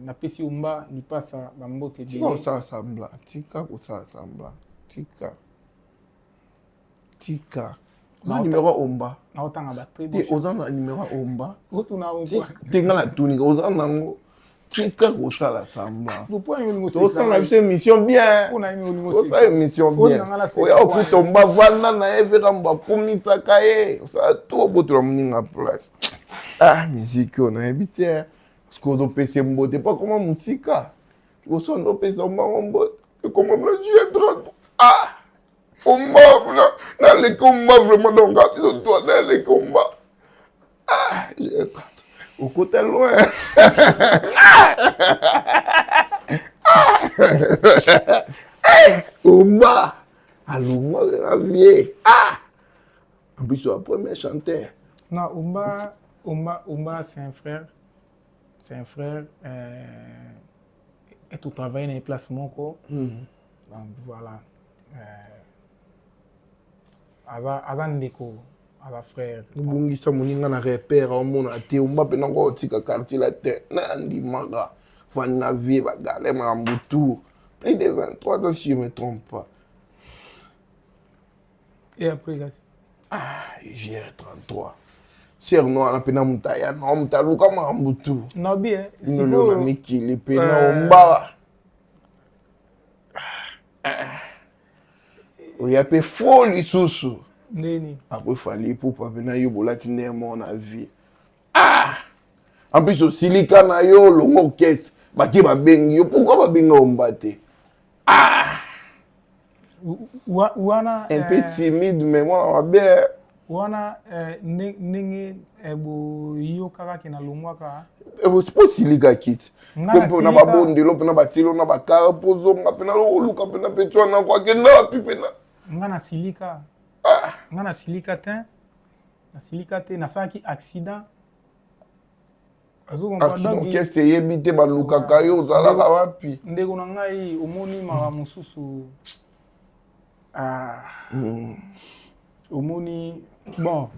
Napesi yo mba lipasa bambote. Tika kosala semblant, tika kosala semblant, tika, tika. Oza numéro Omba? Naotanga ba te. Oza na numéro Omba te? Nga natunika, oza nango? Tika kosala semblant. Tosala biso émission bien, tosala émission bien. Oya okuta Omba, vanda na ye veka mbo akumisaka ye, osala to obotola moninga place. Ah, musique oyo nayebi te parce que ozopesa mbote mpo akoma mosika liboso ndo opesa ombango mbote ekoma mna G30. Ah, Omba naleki Omba vraiment, donc biso to naleki Omba. Ah, G30 okota loin. Omba alongwa na vie. Ah, en plus oya premier chanteur. Non, Omba, Omba, Omba, c'est un frère, c'est un frère et tout travailler na place moko. Donc voilà, aza ndeko, aza frère. Obongisa moninga na repère, omona te Omba mpe nango otika Quartier Latin na andimaka fani na vie bagale makambo tout plus de 23 ans, si je me trompe pas. Et après kasi? Ah, GR33 ser no wana mpena moto aya na moto aluka makambo tu. Nabi. Bino lelo na mikili mpena Omba oya mpe fo lisusu. Ndeni? Après Fally Ipupa mpena yo bolati ndenge moko na vie. Ah, en plus osilika na yo, olongo orchestre, bake babengi yo. Pourquoi babenga Omba te? Ah! Wana un peu timide, mais mwana mabe. Wana ndenge boyokaka ke nalongwaka. Po osilikaki ti mpo na babondelo mpena batielo na bakara mpo ozonga mpena oluka mpena mpe ti wana ko akenda wapi mpena? Nga nasilika, nga nasilika te, nasilika te. Nasalaki accident. Orchestre eyebi te, balukaka yo, ozalaka wapi? Ndeko na ngai, omoni makambo mosusu, omoni, bon,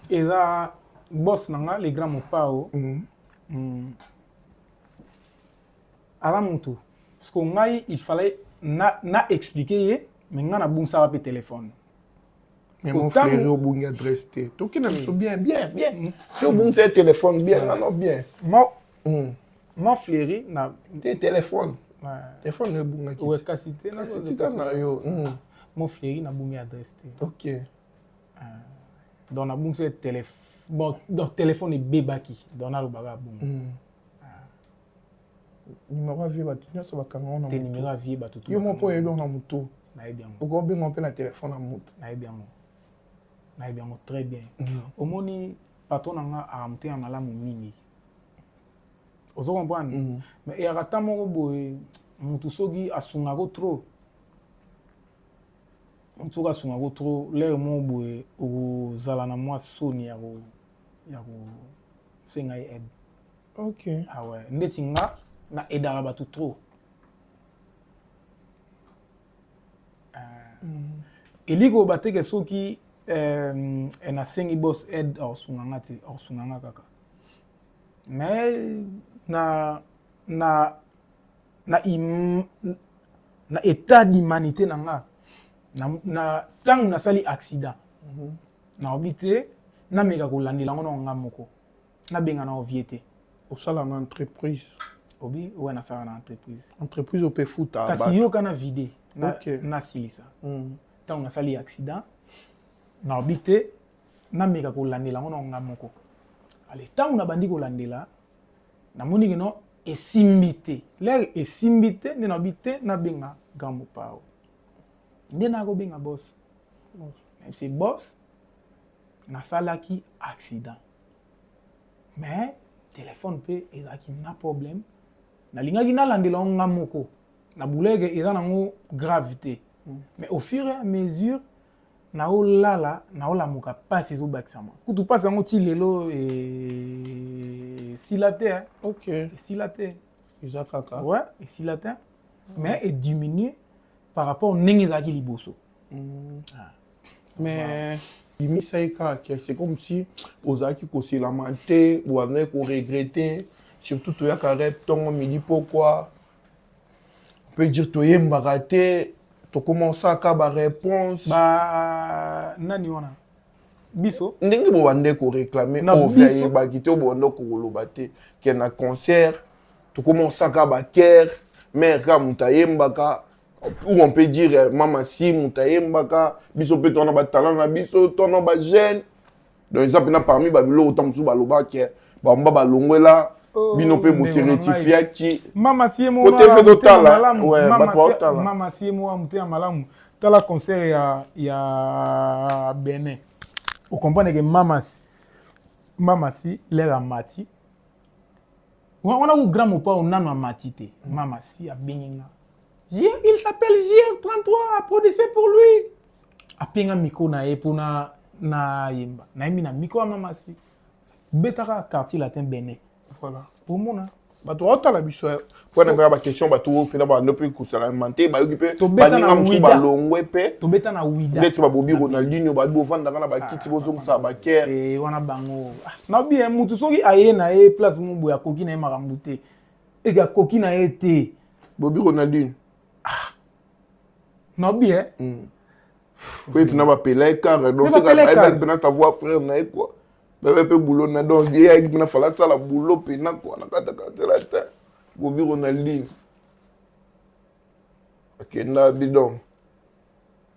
eza boss na nga, le grand Mopao. Aza mutu. Parce que ngai, il fallait na expliquer ye, mais ngai nabungisaka mpe téléphone. Mais mon frère, obungi adresse te, tokenda biso bien bien bien. Si obungisa ye téléphone bien, ngano bien. Mo Fleury na te téléphone, téléphone ebungaki. Ouais, kasi te. Tika na yo. Mo Fleury, nabungi adresse te. Donc nabungisi ye téléphone, bon, donc téléphone ebebaki, donc nalobaka bongo. Numéro ya vie, bato nyonso bakanga ngo na Te, numéro ya vie, bato yo moko oyebi yango na motu. Nayebi yango. Okobenga mpe na telefone ya motu. Nayebi yango, nayebi yango très bien. Omoni, patron na nga aka motema malamu mingi, ozo comprendre? Mais eyaka ta moko boye, motu soki asungako trop, motu soki asungako trop, l'heure moko boye okozala na mwa soni ya kosenga ye aide. Ah ouais, ndeti nga na aidaka bato trop. Elingi koloba te ke soki nasengi boss aide, akosunga nga te, akosunga nga kaka. Mais na état d'humanité na nga, na ntango nasali accident, nakobi te nameka kolandela yango na nga moko, nabenga na ovie te. Osala na entreprise? Obi oyo nasala na entreprise. Entreprise ope futa? Kasi yoka, na vide nasilisa. Ntango nasali accident, nakobi te nameka kolandela yango na nga moko. Ale, ntango nabandi kolandela, namoni keno esimbi te. L'heure esimbi te, nde nakobi te nabenga grand mopao, nde nakobenga boss, nayebisi boss nasalaki accident, mais téléphone mpe ezalaki na problème, nalingaki nalandela yango nga moko na bulege, eza nango grave te. Mais au fur et à mesure naolala, naolamuka, mpasi ezobakisama. Kutu mpasi yango ti lelo esila te. Esila te. Eza kaka. Ouais, esila te, mais ediminue par rapport ndenge ezalaki liboso. Ah. Mais bimisa ye kaka, c'est comme si ozalaki koselama te, obandaki koregretter. Surtout toyaka rep ntongo, midi, pokwa, on peut dire toyembaka te, tokomansaka baréponse. Ba nani wana, biso? Ndenge bobande koréclamer oyo ayebaki te, obobande koloba te ke na concert tokomansaka bakere mare kaka moto ayembaka, ou on peut dire mama si moto ayembaka, biso mpe twana batalent na biso, twana bajeune. Donc eza mpena parmi babiloko ta mosusu balobaki bamba balongwela bino mpe bose rectifiaki. Mama sie. Kote fe totala bato baotala. Mama sie mo motema malamu. Tala concert ya Benin, ocomprendre ke mama si l'heure amati wana ku grand mopao nano amati te, mama si abengi nga, il s'appelle JR33, applaudissez pour lui. Apenga micro na ye mpona nayemba, nayembi na micro ya mama si, betaka Quartier Latin Benin. Omona. Bato baotala biso mpona mpena baquestion, bato oyo mpena bando mpe kosala te, bayoki mpe baninga mosusu balongwe mpe. Tobeta na Wida. Ndeti babobi Ronaldinho, babi bovandaka na bakiti, bozongisaka bakere. Wana bango nabi mutu soki aye na ye place mo boye, akoki na ye makambo te, eke akoki na ye te. Bobi Ronaldinho. Nabi. Po mpena bapela ye kare, donc ayebaki mpena savoir frère na ye quoi, bebe mpe boulot na, donc ye ayaki mpena fala asala boulot mpena quoi na kati ya Quartier Latin. Bobi Ronaldinho akenda bi, donc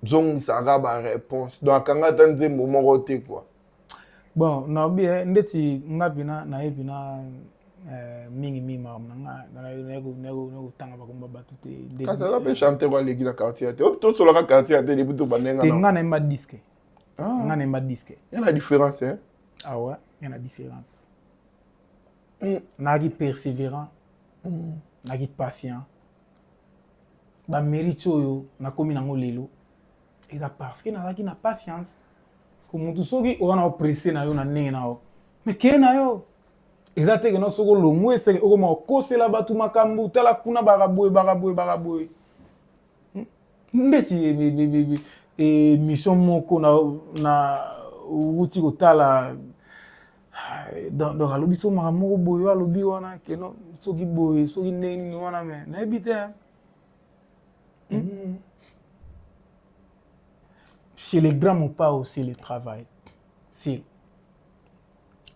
zongisaka baréponse, donc akanga ata nzembo moko te quoi. Bon, nayebi ndeti nga mpena nayebi na mingimingi makambo na nga, naye kotanga bakomba bato te. Kasi aza mpe chanteur aleki na quartier te, tosolaka quartier te depuis tobandenga. Te, nga nayemba disque, nga nayemba disque. Ya na différence, hein? Ah ouais, ya na différence. Nayaki persévérant, nayaki patient. Bamérite oyo nakomi nango lelo eza parce que nazalaki na patience. Parce que motu soki oza na opresse na yo na ndenge na yo, mais keye na yo eza te kena soki olongwe eseke okoma okosela bato makambo. Tala kuna, baka boye, baka boye, baka boye. Ndeti émission moko na wuti kotala, donc alobi so makambo moko boye, alobi wana keno soki boye, soki ndenge nini wana, mais nayebi te. Chez les grands Mopao, c'est le travail, c'est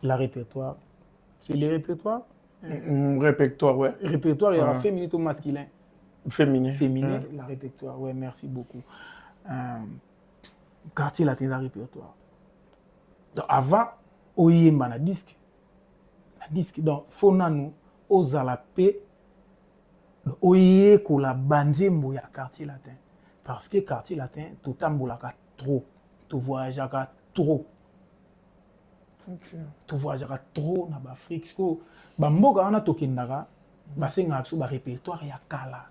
la répertoire, c'est le répertoire. Répertoire, ouais. Répertoire, il y aura féminin ou masculin? Féminin. Féminin, la répertoire, ouais, merci beaucoup. Quartier Latin, la répertoire. Donc avant oyemba na disque, na disque, donc faut nanu ozala mpe oyekola banzembo ya Quartier Latin, parce que Quartier Latin, totambolaka trop, tovoyageaka trop. Tovoyageaka trop na baAfrique. Sikoyo bamboka wana tokendaka, basengaka biso barépertoire ya kala.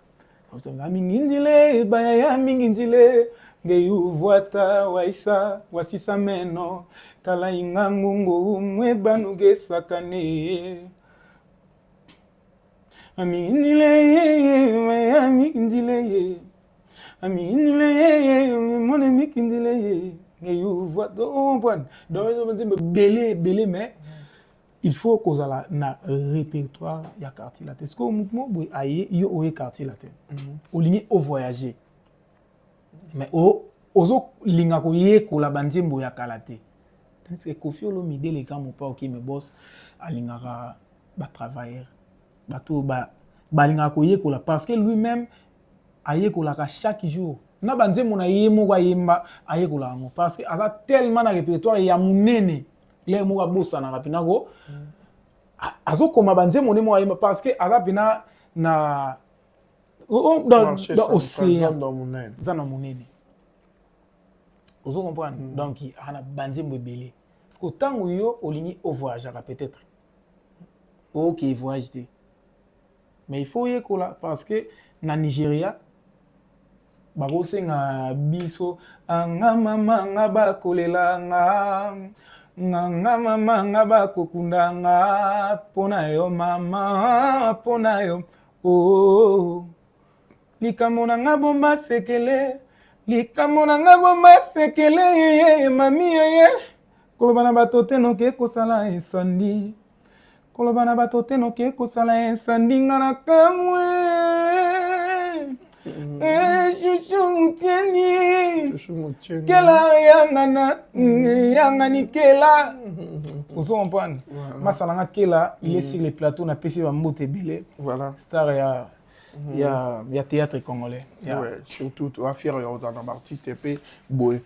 Mingi nzile bayaya, mingi nzile ngeyuvwata waisa wasisa meno kala inga ngungu mwe banugesakane. Mingi nzile, mingi nzile, mingi nzile mone, mingi nzile ngeyuvwata. Comprendre? Donc nzembo ebele ebele, mais il faut kozala na répertoire ya Quartier Latin. Parce que motu moko boye aye, yo oye Quartier Latin, olingi ovoyager, mais ozolinga koyekola banzembo ya kala te, tandis que Koffi Olomide, leka mopa okime bos, alingaka batravailleur, bato balingaka koyekola, parce que lui-même ayekolaka chaque jour na banzembo na ye moko ayemba, ayekola yango, parce que aza tellement na répertoire ya monene, lere moko abosanaka mpena ko azokoma banzembo nde moko ayemba, parce que aza mpena na dans océan, zando monene, ozo comprendre? Donc aza na banzembo ebele, parce que ntango yo olingi ovoyageaka, peut-être oke voyage te, mais il faut oyekola, parce que na Nigeria bakosenga biso anga mama nga bakolela nga nganga mama nga bakokunda nga mpo na yo mama, mpo na yo oh. Likambo na nga bomba sekele, likambo na nga bomba sekele, mami yeye, koloba na bato te noke kosala esandi, koloba na bato te noke kosala esandi nga na kamwe. Shushu Mutieni, kela yangana yangani kela, ozo comprendre? Masalanga kela, il est sur le plateau, napesi bambote ebele. Star ya théâtre congolais. Ouais, surtout toa fier ya kozala na baartiste mpe boye.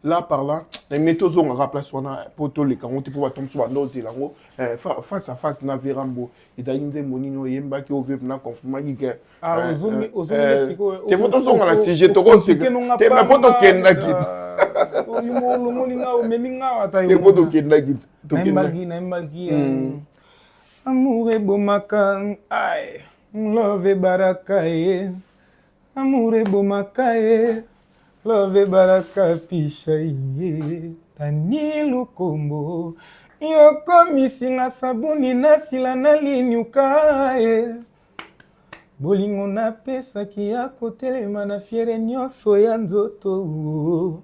Là par là, mais tozongaka place wana mpo toleka yango te, mpo bato mosusu banda ozela yango. Face à face na Verambo ezali nzembo nini oyembaki oyo na confirmaki ke te? Faut tozonga na sujet, tokoseka te, mais mpo tokendaki Olongoli nga, omemi nga ata te, mpo tokendaki. Nayembaki amour ebomaka, ai love ebaraka ye, amour ebomaka ye, love ebaraka pisha ye. Tani Lukombo, yokomisinga sabuni nasila nalinyuka ye, bolingo napesaki ya kotelema na fiere nyonso ya nzoto,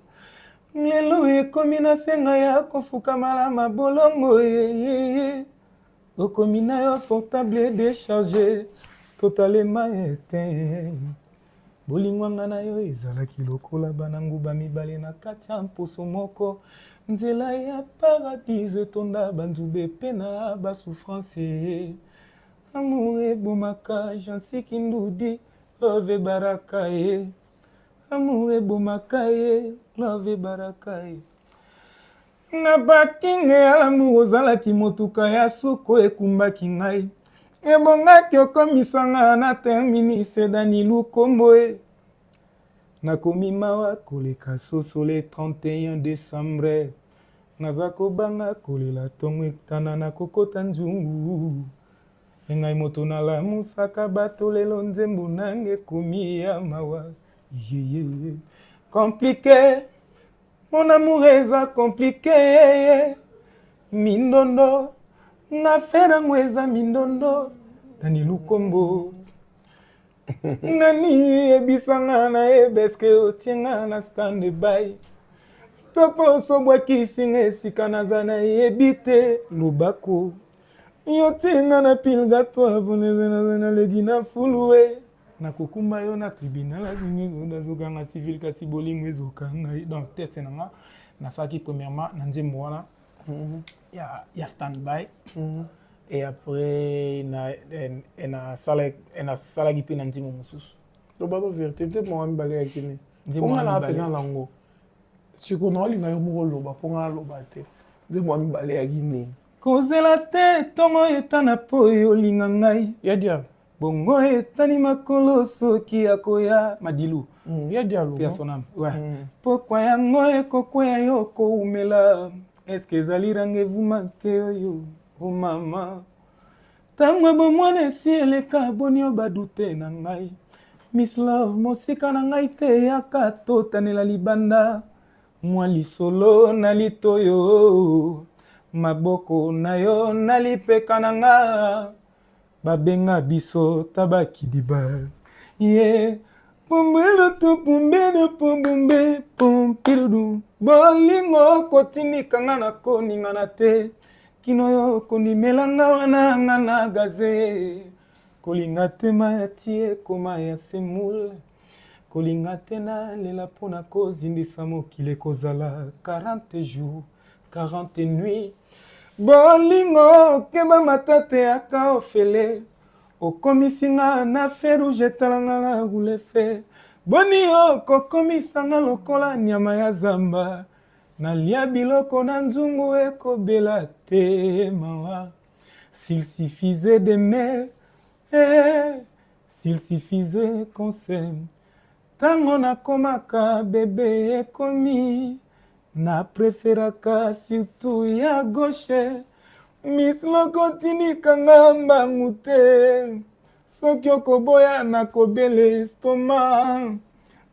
lelo ekomi nasenga ya kofukamala mabolongo ye. Okomi na yo portable déchargé, totalema ete bolingo nga na yo ezalaki lokola bana nguba mibale na kati ya mposo moko. Nzela ya paradiso etonda banzube mpe na basouffrance. Amour ebomaka, Jansi Kindudi, love ebaraka ye, amour ebomaka ye, love ebaraka ye. Na parking ya l'amour ozalaki motuka ya suko ekumbaki ngai, ebongaki okomisanga na terminus. Dani Lukombo e, nakomi mawa koleka soso le 31 décembre, naza kobanga kolela ntongo etana nakokota nzungu. Ngai moto nalamusaka bato, lelo nzembo nange ekomi ya mawa yeye. Compliqué, mon amour eza compliqué, mindondo na affaire yango eza mindondo. Dani Lukombo, nani yebisanga nayeba, eske otienga na stand by to mpo osobwakisinga esika naza nayebi te? Lobako yo tinga na purgatoire, naza naleki na fulue. Nakokumba yo na tribunal nazokanga civil kasi bolingo ezokanga. Donc test na nga nasalaki premièrement na nzembo wana ya stand by. Et après nasalaki mpe na nzembo mosusu. Loba ba vérité, nzembo ya mibale ya kini? Mpo nga na pena nango sikoyo, naolinga yo moko oloba, mpo nga naloba te. Nzembo ya mibale ya kini? Kozela te ntongo etana mpo oyo olinga ngai. Ya Dialo. Bongo etani makolo soki akoya madilu. Ya Dialo. Ya son âme, ouais. Pokwa yango ekokwea yo koumela, eske ezali rendez-vous manqué oyo? O mama, ntango bomwana esi eleka, boni yo badute na ngai? Miss Love, mosika na ngai te, yaka totanela libanda mwa lisolo na litoyo, maboko na yo na lipeka na nga, babenga biso tabakidiba ye pumbelo to pumbelo pumbumbe pumpirudu. Bolingo kotindika nga na koningana te, kino yo kondimelanga wana nga na gaze. Kolinga te maya ti ekoma ya semoule, kolinga te nalela mpona kozindisa mokili, ekozala 40 jours 40 nuits. Bolingo keba matata yaka ofele, okomisi nga na feu rouge, etalanga na roule fe. Boni yo kokomisa nga lokola nyama ya zamba, nalia biloko na nzungu ekobela te, mawa. S'il suffisait d'aimer, eh, s'il suffisait qu'on s'aime. Ntango nakomaka bebe ekomi, na préféraka surtout ya gauche. Miss Loko, tindikanga mbangu te, soki okoboya nakobele estomac.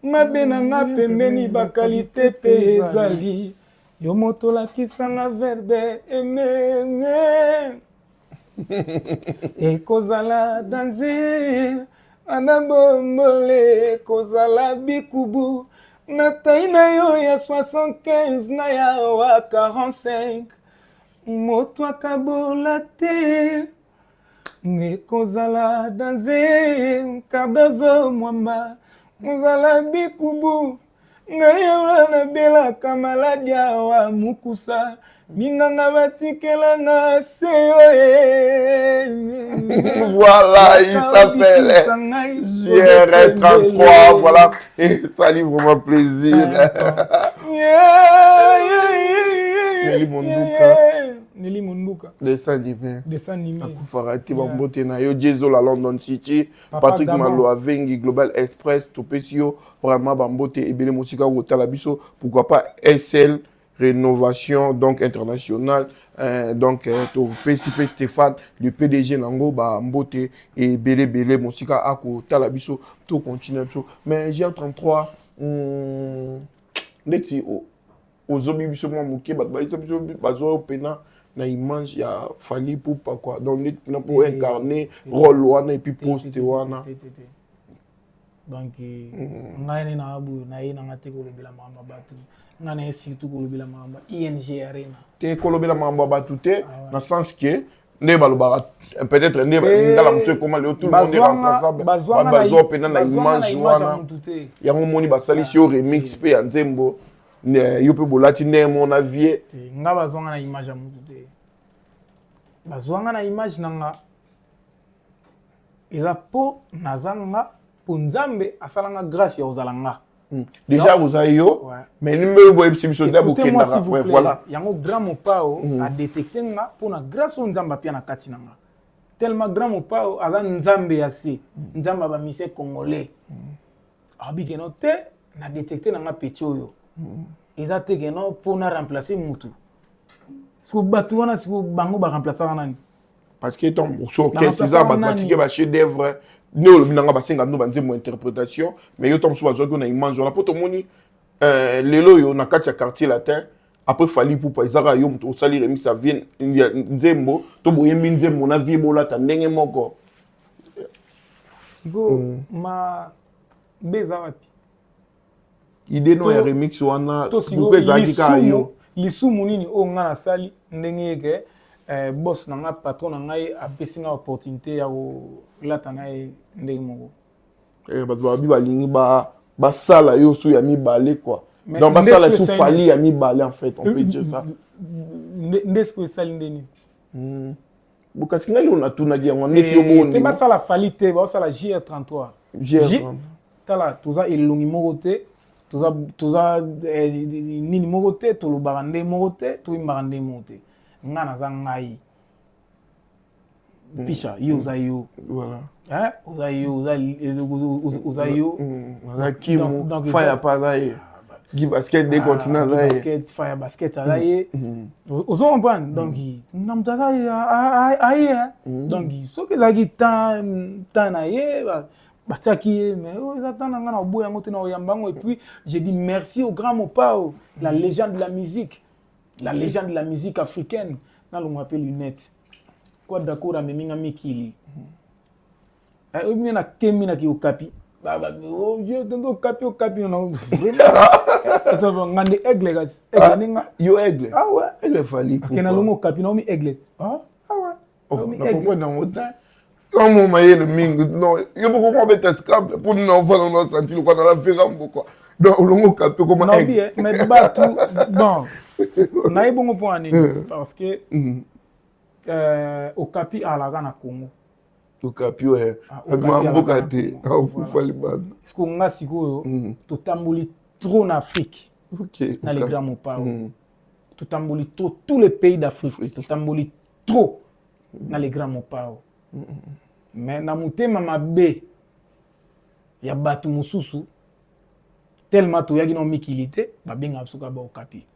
Mabe na nga pembeni bakalite mpe ezali yo moto olakisanga verbe aimer. Ekozala danze ana bombole, ekozala bikubu na tai na yo ya 75 na ya wa 45, moto akabola te. Ekozala danze Cardozo Mwamba, ozala bikubu ngai awa nabelaka maladi awa mokusa, minganga batikela na se. Voilà, il s'appelle JR33, voilà, et ça lui vraiment plaisir. Nelly Monduka. Nelly Monduka. Dessin animé. Dessin animé. Akufaka te, bambote na yo Jezo la London City. Papa Patrick Gabon. Malo Avengi Global Express, topesi yo vraiment bambote ebele mosika kotala biso. Pourquoi pas SL Rénovation, donc international, donc topesi mpe Stéphane le PDG nango bambote ebele ebele mosika akotala biso. To continue biso, mais GR33, ndeti ozobi biso mwa moke, bato bayisa biso bazwa mpena na image ya Fally Ipupa quoi, donc neti mpena po incarner rôle wana et puis poste wana. Donc ngai nde na boye naye nanga te kolobela makambo ya bato, ngai naye surtout kolobela makambo ya ING Arena. Te, kolobela makambo ya bato te, na sens ke nde balobaka peut-être nde ngala mosusu ekoma lelo, tout le monde est remplaçable. Bazwa mpena na image wana, yango moni basalisi yo remix mpe ya nzembo yo mpe bolati ndenge mona vie. Nga bazwanga na image ya mutu te, bazwanga na image na nga eza mpo naza nga, mpo Nzambe asalanga grâce ya kozala nga. Déjà oza yo, mais nimbe boyebisi biso nde bokendaka, voilà. Yango grand Mopao adétecte nga mpona grâce oyo Nzambe apia na kati na nga. Tellement grand Mopao aza Nzambe ya se, Nzambe ya bamusiciens congolais. Abi keno te, na détecte na nga petit oyo eza te keno mpo na remplacer mutu. Siko bato wana, siko bango baremplaçaka nani? Parce que tant so orchestre eza bato batiki ba chef d'œuvre nde olobi nanga, basenga bino banzembo interprétation, mais yo ntango mosusu bazwaki na image wana, mpo tomoni lelo oyo na kati ya Quartier Latin, après Fally Ipupa, ezaka yo moto osali remix ya vie nzembo to boyembi nzembo na vie, bolata ndenge moko. Sikoyo mabe eza wapi? Idée no ya remix wana, pourquoi ezalaki kaka yo? Lisumu nini oyo ngai nasali ndenge yeke boss na ngai, patron na ngai apesi ngai opportunité ya kolata na ye ndenge moko? Eh, bato babi balingi basala yo su ya mibale quoi. Donc basala su Fally ya mibale, en fait on peut dire ça. Nde sikoyo esali nde nini? Kasi ngai lelo natunaki yango neti yo boni. Te, basala Fally te, baosala JR33. JR. Tala, toza elongi moko te, toza nini moko te, tolobaka nde moko te, toyimbaka nde moko te. Ngai naza ngai pisha, yo oza yo. Voilà. Oza yo, oza yo. Aza kimu faya pa aza ye, Guy Basket de continent aza ye. Basket faya basket aza ye, ozo comprendre? Donc na moto aza aye. Donc soki ezalaki temps na ye, batiaki ye, mais oyo eza temps na ngai, na oboya yango te, na oyamba yango. Et puis j'ai dit merci au grand Mopao, la légende de la musique, la légende de la musique africaine. Nalongwa mpe lunette kwa d'accord, amemi nga mikili oyo bino nakemi naki Okapi, Okapi, Okapi nga nde aigle, kasi aigle nde nga. Yo aigle? Ah ouais. Aigle Fally. Ake nalongo Okapi, naomi aigle. Ah. Ah ouais. Nakomprendre yango te, yo mayele mingi. Non, yo moko mwa beta scrabble mpo nini ofanda na santi lokola na la vera mbokwa. Donc olongo Okapi, okoma aigle. Mais bato, bon, naye bongo mpo na nini? Parce que Okapi alaka na Congo. Okapi oyo abima mboka te, akufa libanda. Parce que nga sikoyo totamboli trop na Afrique na les grands Mopao, totamboli trop tous les pays d'Afrique, totamboli trop na les grands Mopao. Mais na motema mabe ya bato mosusu, tellement toyaki na mikili te, babengaka biso kaka baokapi.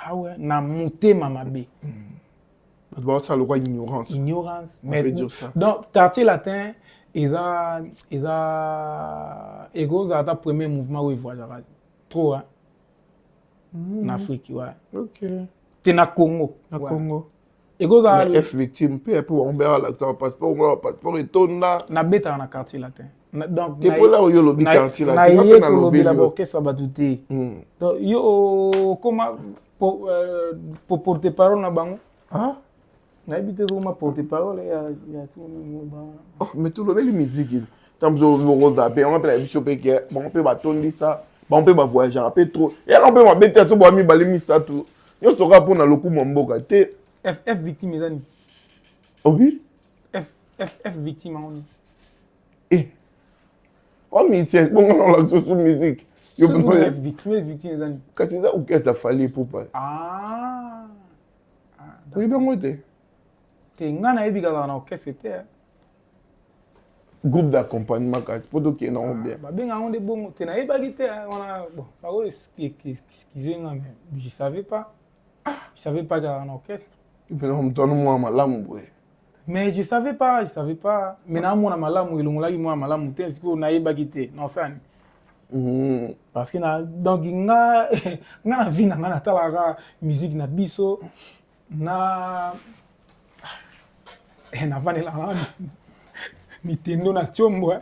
Ah ouais, na motema mabe. Bato baosala lokwa ignorance. Ignorance. Mais donc Quartier Latin eza ekozala ata premier mouvement oyo evoyageaka trop, hein? Na Afrique, ouais. Te, na Congo. Na Congo. Ekozala F Victime mpe bango mpe alakisa bapasseport, omona bapasseport etonda. Nabetaka na Quartier Latin. Donc te, mpola oyo olobi Quartier Latin. Naye kolobela baorchestre bato te. Donc yo okoma porte parole na bango, nayebi te, okoma porte parole ya Mais tolobeli musique, ntango okozala mpe yango mpe na biso mpe ke bango mpe batondisa bango mpe bavoyageaka mpe trop, eyaka mpe mabe te. Ato boya mibale misato nyonso kaka mpona lokumu ya mboka te. F F Victime eza nini? Obi. F F F Victime yango nini? Eh, o musicien bongo na olakisa so musique. Yo F Victime, F Victime eza nini? Kasi eza orchestre Fally Ipupa. Ah. Oyebi yango te? Te, ngai nayebi kazaka na orchestre te. Groupe d'accompagnement, kasi mpo tokende yango bien. Babenga yango nde bongo te, nayebaki te wana. Bon, bako excuse nga, mais je savais pas, je savais pas kaka na orchestre. Mpena moto wana mwana malamu boye. Mais je savais pas, je savais pas. Mais naamona malamu, elongolaki mwana malamu te. Sikoyo nayebaki te, naosani parce que na donc nga na vie na nga natalaka musique na biso, na navandelaka Nintendo na tiombo,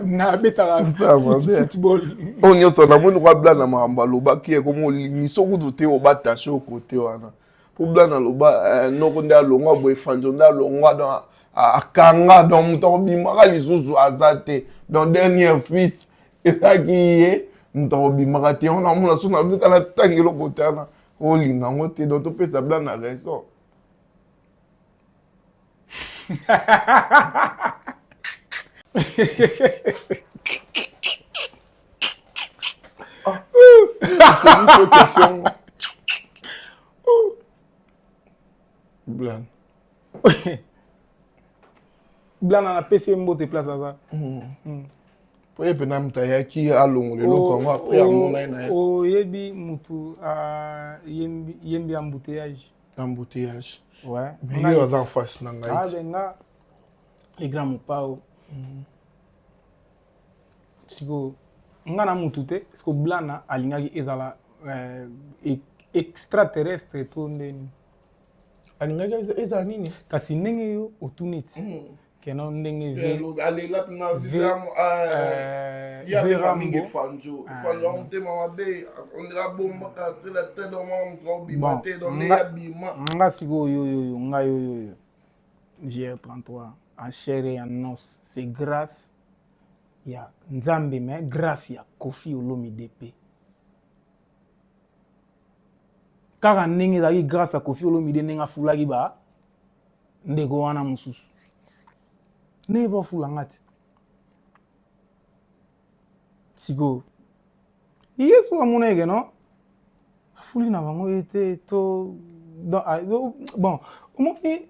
nabetaka football. Oyo nyonso namoni kwa Blana, makambo alobaki ekomi olingi so kutu te, obatashe okote wana po Blana aloba noko nde alongwa boye, Fanjo nde alongwa, donc akanga, donc moto akobimaka lisusu aza te. Donc dernier fils ezalaki ye, moto akobimaka te. Yango namona so nabika na ntango eloko te wana olinga yango te. Donc topesa Blana raison. Ah, c'est question. Blan. Blana, napesi ye mbote place aza. Po ye mpena moto ayaki alongola eloko yango après amona ye na ye. Oyebi mutu yembi Embouteillage? Embouteillage. Ouais. Mais yo aza en face na ngai. Ah ben nga les grands Mopao, sikoyo nga na mutu te. Siko Blana alingaki ezala extraterrestre to ndeni? Alingaki ezala nini? Kasi ndenge yo otuni ti keno ndenge alela mingi Fanjo, Fanjo motema mabe, ondira bombaka te la te, donc moto obima te, donc nde abima. Nga sikoyo yoyoyo, nga yoyoyo JR33. En chair et en os, c'est grâce ya Nzambe mais grâce ya Koffi Olomide pe. Kaka ndenge ezalaki grâce ya Koffi Olomide ndenge afulaki ba ndeko wana mosusu. Ndenge bafula nga te. Sikoyo Yesu amonaki ke non afuli na bango ye te to bon omoni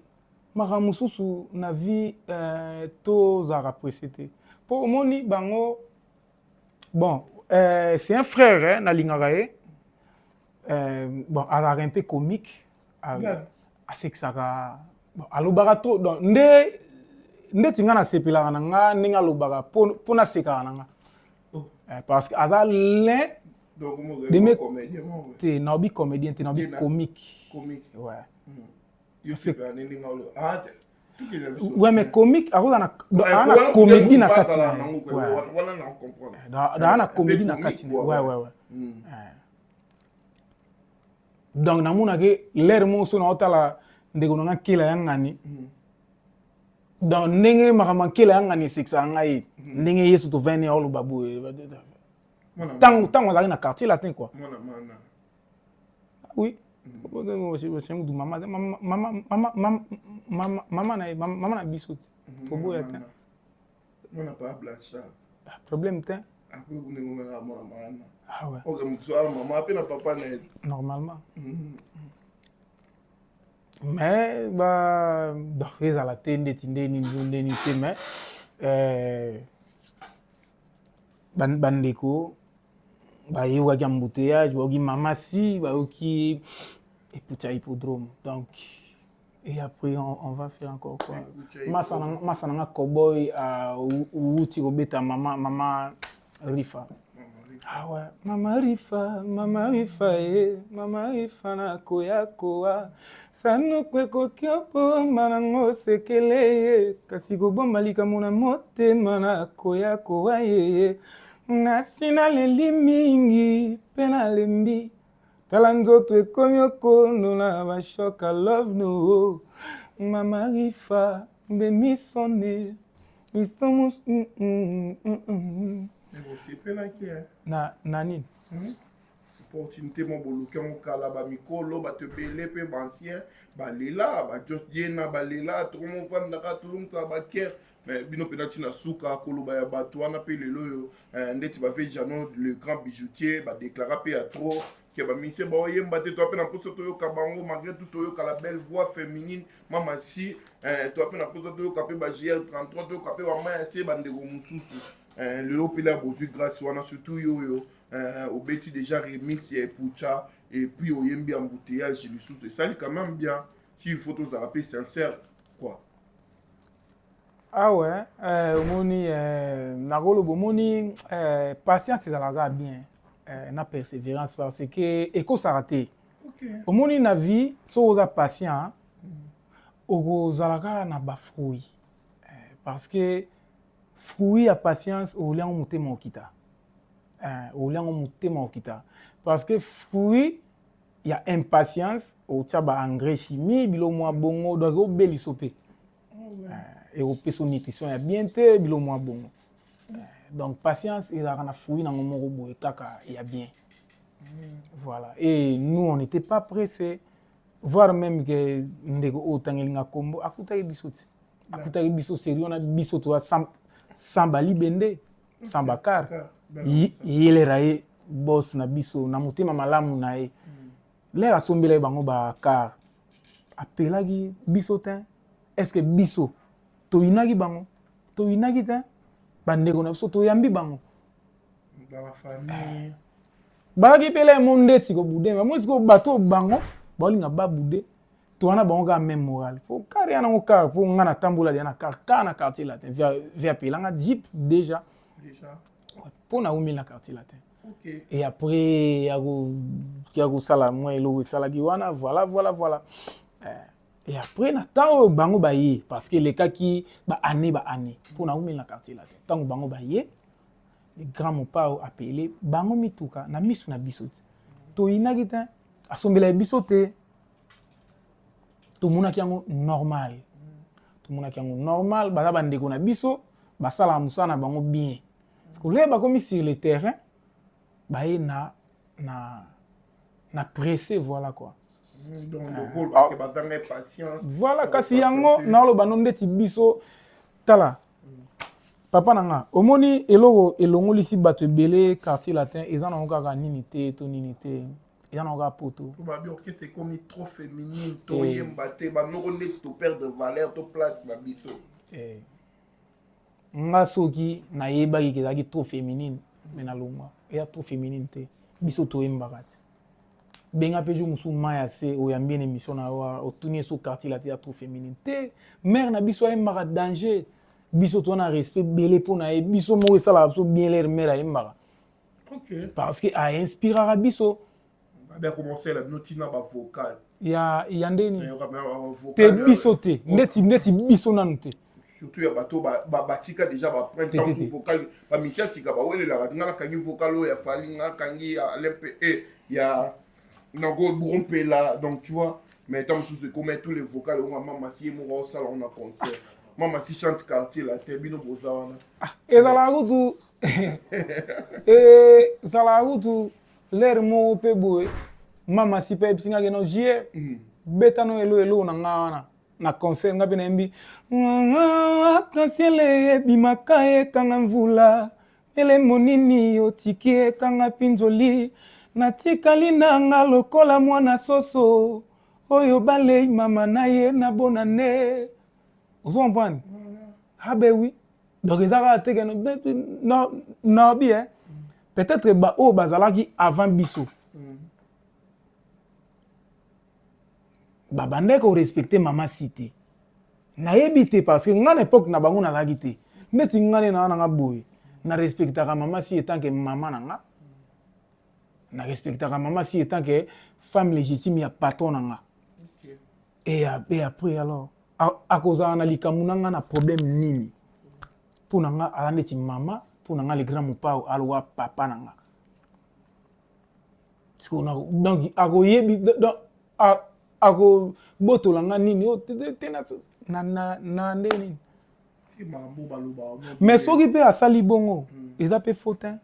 makambo mosusu na vie euh, tozalaka presse te mpo omoni bango bon euh, c'est un frère hein, nalingaka ye euh, bon azalaka un peu comique asekisaka bon, alobaka trop donc nde ndeti nga nasepelaka na nga ndenge alobaka mpo nasekaka na nga oh. eh, parce que aza l'un de mes te naobi comédien te naobi comique ouais. Ah, ouais mais comique akoza na na comédie na kati na na comédie na kati ouais ouais ouais hmm. eh. Donc namonaki lere moko so naotala ndeko na nga nkela ya ngani hmm. Donc ndenge makambo ya nkela ya ngani esekisaka ngai hmm. ndenge yesu tovani aoloba boye ntango ntango azalaki na quartier latin quoi. Oui, mutu mama mama mama mama na ye mama na biso ti toboya te. Mwana pa Blanchard. Ah, problème te. Après ndenge ongaka mwana mwana. Ah ouais. Ok, moto aza mama mpe na papa na ye. Normalement. Mais ba ba ezala te ndeti nde nini nde nini te mais euh, bandeko bayokaki embouteillage, bayoki mama si, bayoki eputi ya hippodrome. Donc et après on va faire encore quoi? Masa na nga cowboy uh, kobeta mama mama Rifa. Ah ouais. Mama Rifa, mama Rifa eh, mama Rifa nakoya kowa sanuku ekoki obomba nango sekele ye kasi kobomba likambo na motema nakoya kowa ye nasi naleli mingi mpe nalembi tala nzoto ekomi okondo na bashoka love no mama Rifa bemisone miso mm. Osepelaki eh? Na na nini? Opportunité mwa boluki yango kala, bamikolo bato ebele mpe baancien balela, bajos diena balela, tokomofandaka tolongisaka bakere, mais bino mpenza ntina suka koloba ya bato wana mpe lelo oyo eh, ndeti bave Jano le grand bijoutier badeklara mpe ya trop ke bamisie baoyemba te, toa mpe na mposa toyoka bango malgré tout, toyoka la belle voix féminine mama si eh, toa mpe na mposa toyoka mpe ba GR 33, toyoka mpe bama ya se bandeko mosusu eh, lelo mpe la bozwi grâce wana, surtout yo oyo eh, obeti déjà remix ya Epucha et puis oyembi embouteillage lisusu, esali quand même bien. Si il faut tozala mpe sincère quoi. Ah ouais, euh, omoni euh, nakoloba omoni euh, patience ezalaka bien euh, na persévérance parce que ekosaka te. Omoni na vie soki oza patient okozala kaka na bafruit euh, parce que fruit ya patience okolia yango motema okita euh, okolia yango motema okita parce que fruit ya impatience otia ba engrais chimie bilo mwa bongo donc obeliso mpe ekopesa nutrition ya bien te bilo mwa bongo. Donc patience ezalaka na fruit nango moko boye kaka ya bien. Voilà, et nous on n'était pas pressé, voire même que ndeko oyo otangeli nga kombo akutaki biso ti akutaki biso seri wana biso toza sans balibende sans bakar yelera ye boss na biso na motema malamu na ye lere asombela ye bango bakar apelaki biso te. Est ce que biso toyinaki bango? Toyinaki te, bandeko na biso toyambi bango dans la famille. Bayaki mpe lere mo ndeti kobude bamoi sikoyo bato bango baolinga babude to wana bango kaka même morale po kar ya nango kar po nga natambola deya na kar kar na quartier latin via apelanga jeep déjà mpo naumeli na quartier latin. Et après ya kosala mwa eloko esalaki wana, voilà voilà voilà. Et après na ntango oyo bango baye, parce que elekaki ba année ba année mpo naumeli na quartier latin, ntango bango baye le grand mopao apele bango mituka na misu na biso te toyinaki te asombela biso te tomonaki yango normal. Tomonaki yango normal, baza bandeko na biso, basalaka mosala na bango bien. Parce que lelo bakomi sur le terrain, baye na pressé, voilà quoi. Donc lokola bake bazanga patience. Voilà, kasi yango naoloba no ndeti biso. Tala, papa na nga, omoni eloko elongolisi bato ebele Quartier Latin, eza nango kaka nini te to nini te, eza nango kaka poto. Babi orchestre ekomi trop féminine, toyemba te, banoko nde toperdre valeur to place na biso. Eh. Nga soki nayebaki ke ezalaki trop féminine, mais nalongwa. Eza trop féminine te, biso toyembaka te. Benga mpe jour mosusu mai ya se oyambi na émission na yo, otuni ye so Quartier Latin ya trop féminine te. Mare na biso ayembaka danger, biso toza na respect ebele mpo na ye. Biso moko esalaka biso bien lere mare ayembaka, parce que ainspiraka biso. Babi akomosela bino ntina bavocal. Ya ndeni te, biso te, ndeti biso nanu te. Surtout ya bato batika déjà baprintemps vocal, bamisia sika bawelelaka. Nga nakangi vocal oyo ya Fally, nga nakangi ya Alain e ya nango Bouro Mpela, donc tu vois. Mais ntango mosusu ekoma tous les vocals oyo mama si ye moko aosala ngo na concert, mama si chante Quartier Latin, bino boza wana. Ezalaka kutu lere moko mpe boye, mama si mpe ayebisi nga ke no jie beta no elo na nga wana na concert. Nga mpe nayembi arc-en-ciel ebimaka ekanga mvula, elembo nini otiki ekanga mpinzoli, natikali nanga lokola mwana soso oyo balei mama na ye na bonane. Ozo comprendre? Ah ben oui, donc eza kaka te ke naobi peut-être baoyo bazalaki avant biso babandaki korespecte mama si te, nayebi te, parce que nga na époque na bango nazalaki te. Neti nga nde naa nanga boye, na respectaka mama si etant que mama na nga, na respectaka mama si etant que femme légitime ya patron na nga. Et après alors akozala na likambo na nga na problème nini? Mpo na nga aza neti mama mpo na nga. Le grand Mopao alowa papa na nga. Donc akoyebi, donc akobotola nga nini te na nde nini? Mais soki mpe asali bongo, eza mpe faute, hein?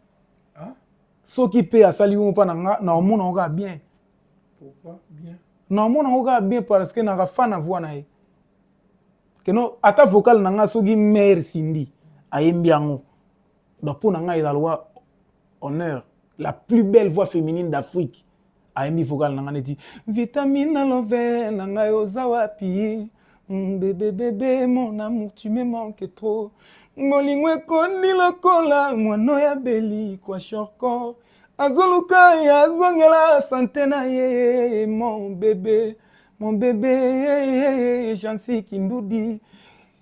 Soki mpe asali bongo, mpa na nga na omona yango kaka bien. Na omona yango kaka bien, parce que naka fan na voix na ye keno. Ata vocal na nga, soki mare Cindy ayembi yango, donc mpo na ngai eza lokola honneur. La plus belle voix féminine d'Afrique ayembi vocal na nga, neti vitamine na love na ngai, oza wapi? Bébé, bébé, mon amour, tu me manques trop. Bolingo ekondi lokola mwana oyo abeli kwashiorkor, azoluka ye azongela santé na ye. Mon bébé, mon bébé, Jansi Kindudi.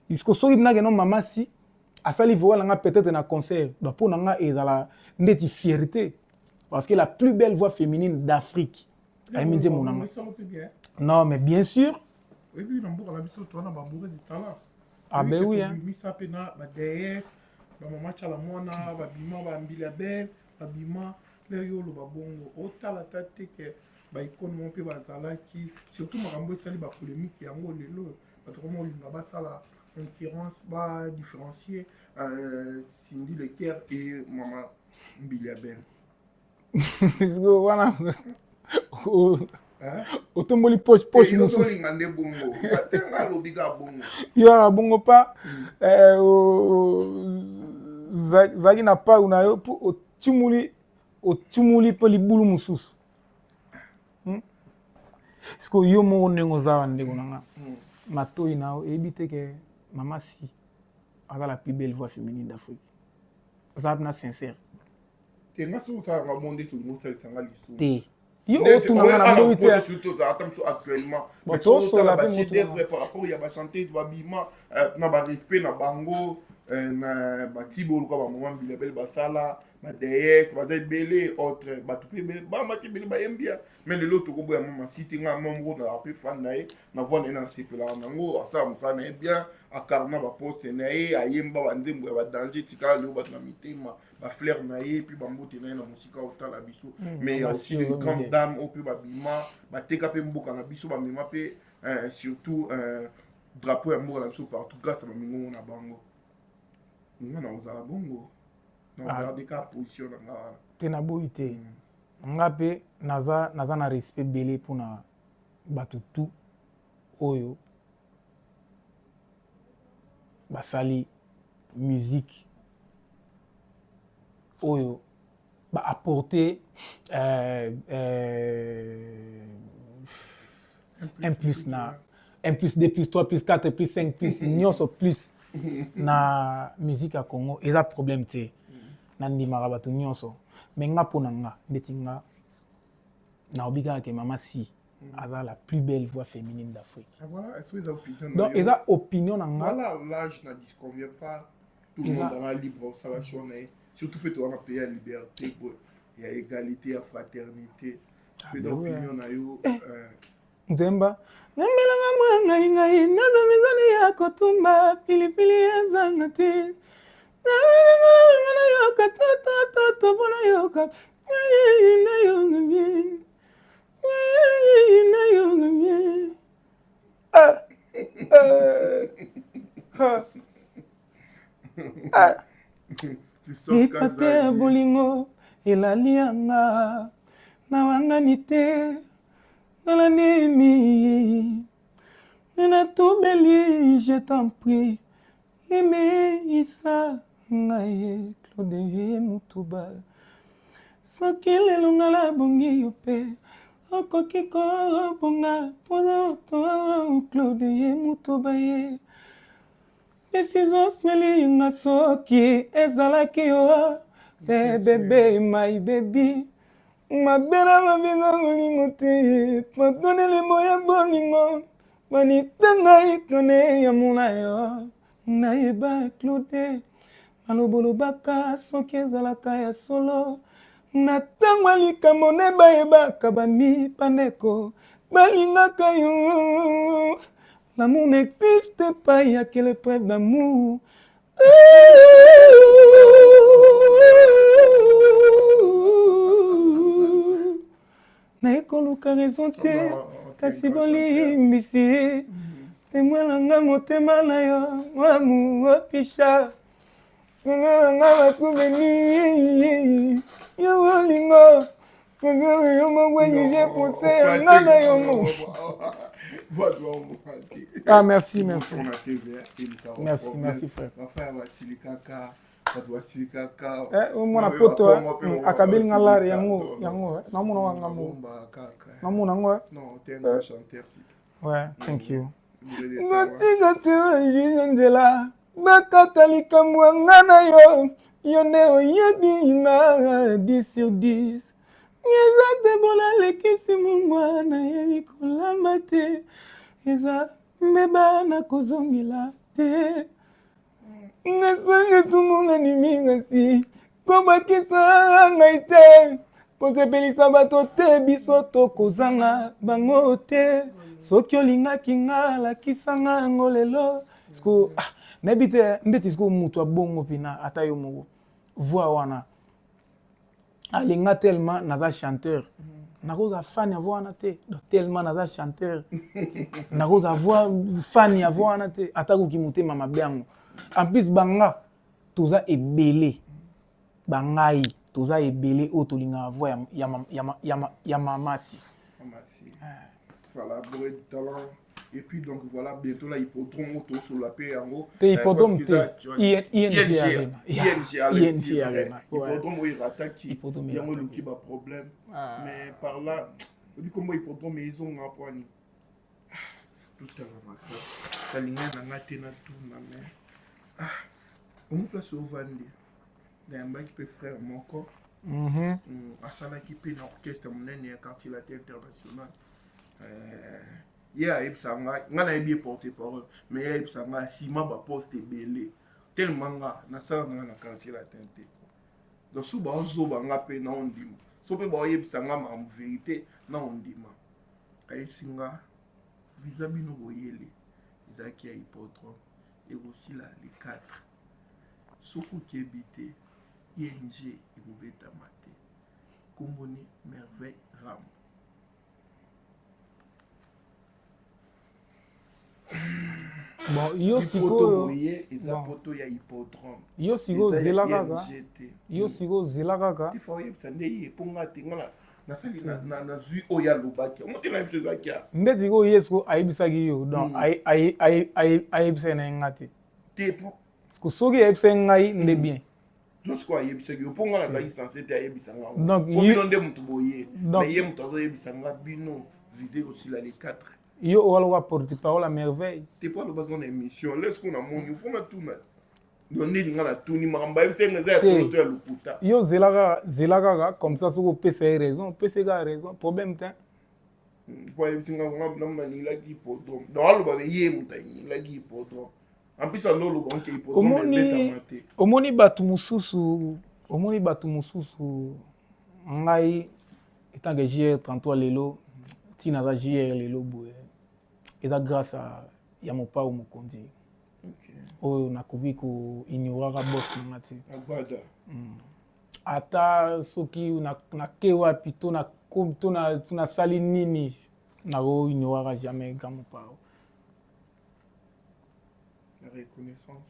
Jusqu'au soki nakeno mama si asali vocal na nga peut-être na concert, donc mpo na nga ezala ndeti fierté, parce que la plus belle voix féminine d'Afrique ayembi nzembo na nga. Non mais bien sûr. Oyebi, na mboka na biso toza na babourré de talent. Ah ben oui, hein. Bimisa mpe na bads, bamama Tiala Mwana babima, bambila bele babima. Lere yo oloba bongo, otala ta te ke baicône moko mpe bazalaki, surtout makambo esali bapolémique yango. Lelo bato koma olinga basala concurrence, badifférencier Cindy Le Cœur et mama Mbilia Bel. Wana otomboli poche poche mosusu. Olinga nde bongo atenga, alobi kaka bongo. Yo kaka bongo pa zalaki na pau na yo mpo otimuli, otimuli mpo libulu mosusu. Siko yo moko ndenge oza wa, ndeko na nga, matoi na yo eyebi te ke mama si aza la plus belle voix féminine d'Afrique? Aza na sincère. Te, nga soki osalanga mo nde tolingi osalisanga lisumu. Te, yo otunanga na boyi te. Ata mosu actuellement tosola mpe bachef-d'œuvre par rapport ya bachanteuse babima na barespect na bango, na batibe oluka bamama Mbilia Bel basala badeyes, baza ebele, autre bato mpe ebele, bamati ebele bayembi ya. Mais lelo tokoboya mama si te. Nga moko nazala mpe fan na ye, na voix na ye nasepelaka nango. Asala mosala na ye bien, akarna baposte na ye, ayemba banzembo ya badanger, tikala lelo bato na mitema, bafleur na ye mpe bambote na ye na mosika otala biso. Mais ya aussi de grande dame oyo mpe babima, bateka mpe mboka na biso, bamema mpe surtout. drapeau ya mboka na biso partout grâce ya bamingongo na bango. Nga nakozala bongo, nakogarde kaka position na nga wana. Te, naboyi te. Nga mpe naza na respect ebele mpona bato tout oyo basali musique, oyo baapporte 1 plus na 1 plus 2 plus 3 plus 4 plus 5 plus nyonso plus na musique ya Congo. Eza problème te, nandimaka bato nyonso. Mais nga, mpo na nga, ndeti nga naobi kaka ke Mama Si aza la plus belle voix féminine d'Afrique. Ah, voilà, est-ce que eza opinion na Donc yo? Eza opinion na nga. Voilà, l'âge ne disconvient pas. Tout le monde aza libre osala choix na ye. Surtout mpe toza na pays ya liberté boye, ya égalité, ya fraternité. Ah, Mpe eza ben ouais. opinion na yo. Nzemba namelanga mwa ngai ngai naza mizali ya kotumba pilipili ezanga te, nayoka totototo mpo nayoka nayoka bien, nayoka bien. Ah, ah, ah. Christophe Lipate ya Kazadi. bolingo elali yanga, nawangani te, nalanemi natubeli, je t'en prie, emeisa ngai Claude Mutuba. Soki lelo nga nabongi, yo mpe okoki kobonga mpona to Claude ye Mutuba ye esizosweli nga. Soki ezalaki yo te, bébé, my baby, mabe na mabinga bolingo te, pardonne moya bolingo banita ngai kone ya mona yo. Nayeba Claude malobolobaka soki ezalaka ya solo na ntango ya likambo nde bayebaka bami bandeko balingaka yo. L'amour n'existe pas, il y a que les preuves d'amour. Naye koluka raison te, kasi bolimbisi témoin na nga motema na yo mwamu opisha nga na nga basouvenir yo bolingo yo moko juge pose nga na yo mo. Ah, merci, merci. Merci, merci, frère. Bafaya basilikaka, bato basilikaka. Omona poto akabeli nga lare yango yango, namona wanga mo namona yango. Non, t'es un grand chanteur. Ouais, thank you. Botika te bajuge nzela bakata likambo ya nga na yo. Yo nde oyebi na 10 sur 10 eza te bona lekisi mungwa, nayebi kolamba te, eza mbeba na kozongela te. Nasanga tumongani mingasi kobakisa ngai te, kosepelisa bato te, biso tokozanga bango te. Soki olingaki nga, lakisa nga yango lelo. Siko ah, nayebi te ndeti siko moto abongo mpena ata yo moko voix wana alinga tellement naza chanteur, nakozala fan ya voix wana te. Donc tellement naza chanteur, nakozala voix fan ya voix wana te, ata koki motema mabe yango. En plus banga toza ebele, bangai toza ebele oyo tolingaka voix ya Mamasi. Voilà, bourré de talent. Et puis donc voilà, bientôt là, hippodrome tosolola mpe yango. Te, hippodrome te, ING Arena. ING. ING Arena. Hippodrome oyo erataki yango, eluki baproblème. Mais par là obi kombo hippodrome ezonga mpo ani totalamaka kalinga na nga te natuna. Mais omo place ovandi, nayambaki mpe frère moko asalaki mpe na orchestre monene ya Quartier Latin International. Ye ayebisa ngai, ngai nayebi ye porte parole, mais ye ayebisa ngai nsima baposte ebele tellement nga nasala nanga na Quartier Latin te. Donc so baozoba nga mpe na ondima, so mpe baoyebisa nga makambo vérité na ondima. Ayesi nga visa bino boyele ezalaki ya hippodrome, ekosila le 4. Soki okebi te, ING ekobetama te. Komboni Merveille Rambo. Bon, yo sikoyo boye eza poto ya hippodrome. Yo sikoyo zela kaka. Yo sikoyo zela kaka. Il faut oyebisa nde ye mpo nga te nga nasali nazwi oyo alobaki yango te na biso ezalaki ya. Nde sikoyo ye sikoyo ayebisaki yo donc ayebisaki na ye nga te. Te po. Soki ayebisaki ngai nde bien. Yo sikoyo ayebisaki yo mpo nga nazalaki sense te ayebisa nga yango. Po bino nde moto boye. Mais ye moto azoyebisa nga bino vise kosila le 4. Yo oza lokola porte parole ya merveille. Te po alobaki na émission lelo sikoyo namoni fo natuna. Donc nini nga natuni makambo ayebisaki nga eza ya solo to ya lokuta. Yo zela kaka zela kaka comme ça soki opesa ye raison opesa ye kaka raison problème te. Po ayebisi nga nga nanilaki hippodrome. Donc aloba ye moto anilaki hippodrome. En plus ando oloba onke hippodrome ebetama te. Omoni bato mosusu omoni bato mosusu ngai etant que JR33 lelo ntina aza JR lelo boye eza grâce ya Mopao Mokonzi oyo nakoki ko ignoraka boss na nga te. Ata soki nake wapi to nasali nini nako ignoraka jamais grand Mopao.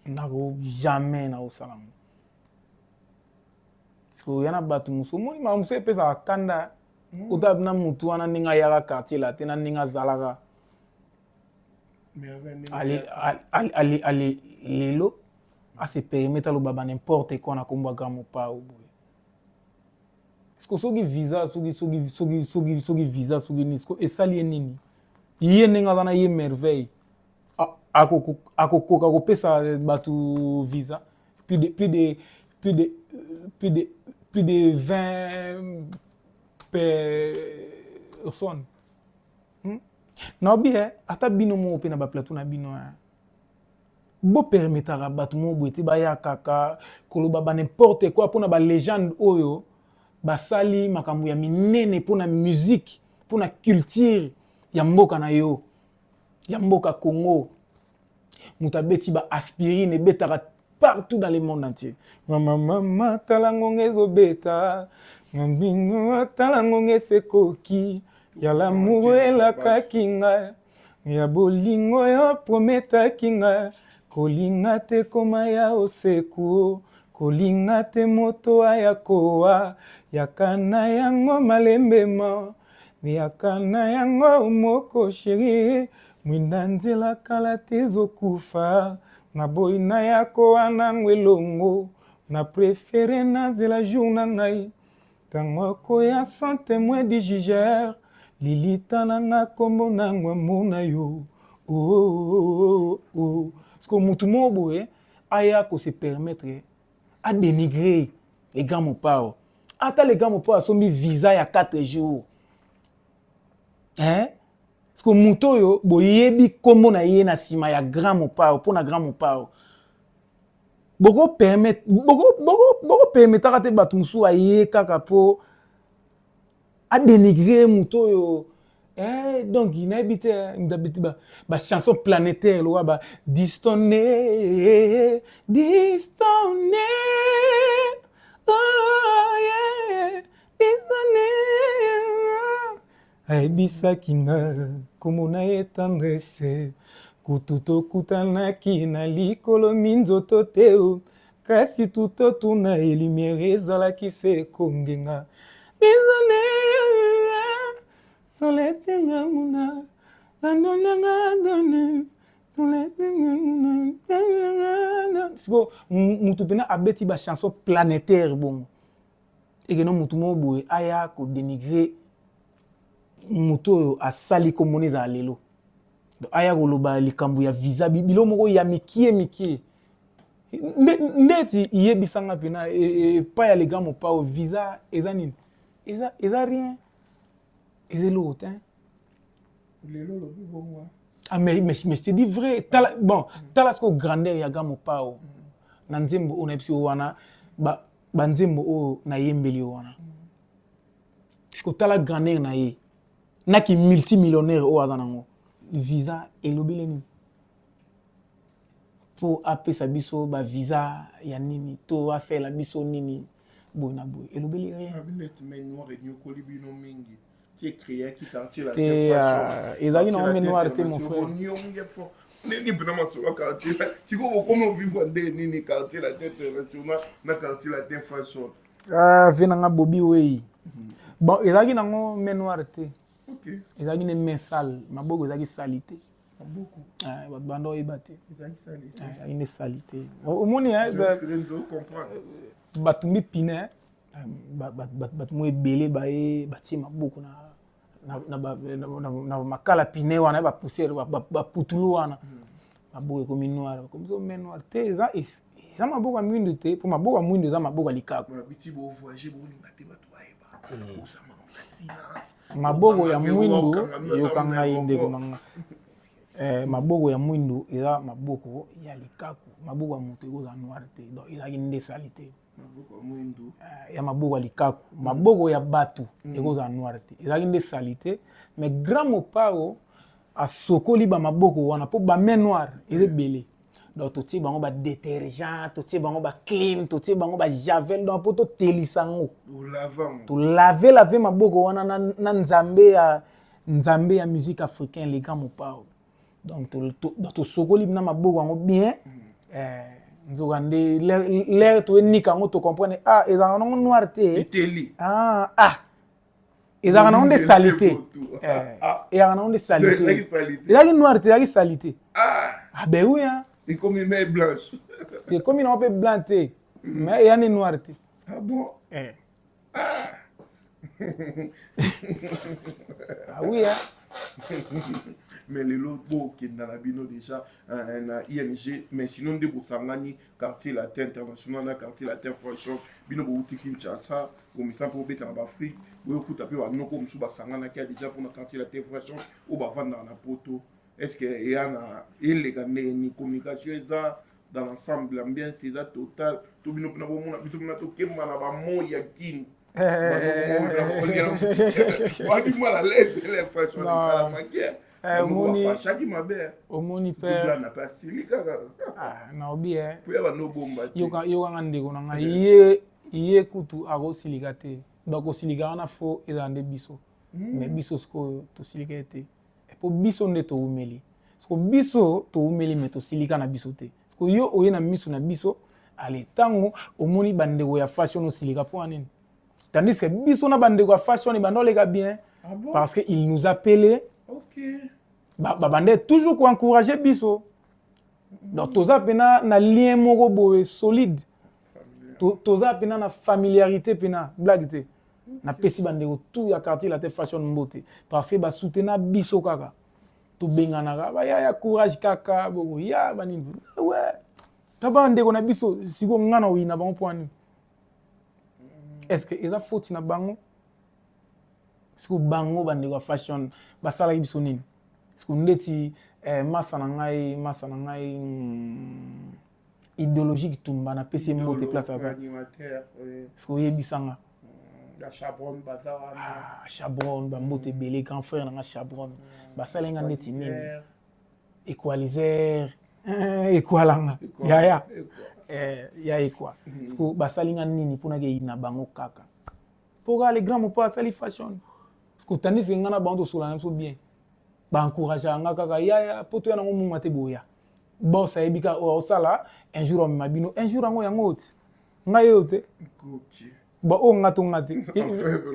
Nako jamais nakosala yango. Sikoyo ya na bato mosusu omoni makambo mosusu epesaka kanda ota na mutu wana ndenge ayaka quartier la te na ndenge azalaka ale lelo ase permettre aloba ba n'importe quoi na kombo ya grand Mopao boye. Siko soki visa soki soki soki soki soki visa soki nini siko esali ye nini ye ndenge aza na ye merveille akokoka kopesa bato visa plus de plus de plus de plus de plus de 20 personnes Naobi eh, ata bino moko mpe na baplateau na bino eh. Bopermetaka bato moko boye te baya kaka koloba ba n'importe quoi mpona ba légende oyo basali makambo ya minene mpona musique, mpona culture ya mboka na yo, ya mboka Congo. Moto abeti ba aspirine ebetaka partout dans le monde entier. Mama mama tala ngonga ezobeta, mambingo tala ngonga esekoki, ya l'amour elakaki ngai, ya bolingo yo prometaki ngai, kolinga te koma ya oseku, kolinga te moto aya kowa, yaka na yango malembe ma, yaka na yango moko chérie, mwinda nzela kala te ezokufa, naboyi naya kowa nango elongo, na préféré nazela jour na ngai, tango akoya sans témoin du jugeur, lilita na nga kombo nango amour na yo, oh, oh, oh, oh. Parce que mutu moko boye aya ko se permettre a dénigrer les grands Mopao. Ata les grands Mopao asombi visa ya 4 jours. Hein? Parce que mutu oyo boyebi kombo na ye na sima ya grand Mopao, pona grand Mopao. Boko permettre boko boko boko permettaka te bato mosusu aye kaka po a dénigrer mutu oyo. Eh, donc nayebi te ndabiti ba ba chanson planétaire lokola ba distonné distonné oh yeah distonné ayebisaki nga komona ye tendresse kutu tokutanaki na likolo minzoto te o kasi tutotuna ye lumière ezalaki se kongenga distonné siko mutu mpena abeti ba chanson planétaire bongo ekeno mutu moko boye aya ko dénigrer mutu oyo asali komona ezala lelo donc aya koloba likambo ya visa bilo moko ya mikie mikie ndeti yebisanga mpena epai ya le grand Mopao visa eza nini eza eza rien eza eloko te. Lelo olobi bongo. Ah, mais je te dis vrai tala bon tala siko grandeur ya grand Mopao na nzembo oyo nayebisi yo wana ba banzembo oyo nayembeli yo wana siko tala grandeur na ye naki multimillionnaire oyo aza nango visa elobeli nini mpo apesa biso ba visa ya nini to asalela biso nini boye na boye elobeli rien. Te ezalaki nango main noire te mon frère. Nini mpena masolo ya quartier sikoyo bokomi ovivre nde nini quartier latin international na quartier latin fashion? Ah, vie nanga Bobi Wey. Bon, ezalaki nango main noire te. Ezalaki ne main sale, maboko ezalaki sali te. Maboko. Ah, bato banda oyeba te. Ezalaki sali te. Ah, ezalaki nde sali te. Omoni batumbi pine, bato mo ebele baye batie maboko na makala pine wana, bapoussière, baputulu wana, maboko ekomi noir, bakomi so main noire te. Eza maboko ya mwindu te, mpo maboko ya mwindu eza maboko ya likaku. Maboko ya mwindu, yoka ngai ndeko na nga, maboko ya mwindu eza maboko ya likaku. Maboko ya moto ekozala noir te. Donc ezalaki nde sali te ya maboko ya likaku. Maboko ya bato ekozala noir te, ezalaki nde sali te. Mais grand Mopao asokoli bamaboko wana, mpo bamain noire eza ebele. Donc totie bango badétergent, totie bango baclim, totie bango bajavel, donc mpo totelisa yango, tolave lave maboko wana na nzambe ya musique africain, le grand Mopao. Donc tosokoli na maboko yango bien. Nzoka nde l'air toyenika yango, tocomprendre, ah, ezalaka nango noir te. Ah, ah, ezalaka nango nde sali te, ezalaka nango nde sali te. Ezalaki noir te, ezalaki sali te. Ah ben oui, hein. Ekomi main blanche. Ekomi nango mpe blanc te, mais eya nde noir te. Ah bon? Eh. Ah oui, hein. Mais lelo bokenda na bino déjà na ING, mais sinon nde bosangani quartier latin international na quartier latin fashion. Bino bouti Kinshasa, bomisa mpo bobeta na baAfrique, boyokuta mpe banoko mosusu basanganaki ya déjà mpona quartier latin fashion oyo bavandaka na Poto. Est ce que eya na eleka ndenge ni communication eza dans l'ensemble, l'ambiance eza total to bino mpena bomona biso mpena tokemba na bamoi ya Kini waki mal à l'aise les fashion ekalamaki bafashaki mabe? Omoni mpe mpe asili kaka. Naobi. Po ya bando bomba te. Yokanga ndeko na ngai, ye kutu akosilika te. Donc kosilika wana fo ezala nde biso. Mais biso sikoyo tosilika ye te, po biso nde toumeli. Siko biso toumeli, mais tosilika na biso te. Siko yo oye na miso na biso, ale ntango omoni bandeko ya fashion, osilika mpo nini? Tandis que biso na bandeko ya fashion ebanda oleka bien. Ah bon? Parce que il nous appelait. Babande toujours koencourage biso. Donc toza mpena na lien moko boye solide, toza mpena na familiarité mpena blague te. Napesi bandeko tout ya quartier latin fashion mbote, parce que basutena biso kaka. Tobenganaka, baya ya courage kaka bokoya banini we na bandeko na biso. Sikoyo nga na oyina bango mpo nini? Est ce que eza faute na bango? Sikoyo bango bandeko ya fashion basalaki biso nini? Siko ndeti masa na ngai idéologique Tumba, napesi ye mbote place aza. Siko oyebisanga. Ah, Chabron, bambote ebele, grand frère nanga Chabron. Basali nga ndeti nini? Equaliser ekwalanga yaya ya ekwa. Siko basali nga nini mpona keyina bango kaka mpo kaka le grand Mopa asali fashion? Siko tandis que nga na bango tosola na biso bien, baencourageaka nga kaka yaya mpo toya nango mungwa te. Boya bos ayebi kaka oyo aosala un jour, amema bino un jour yango yango oti ngai oyo te, baoyo nga to nga te,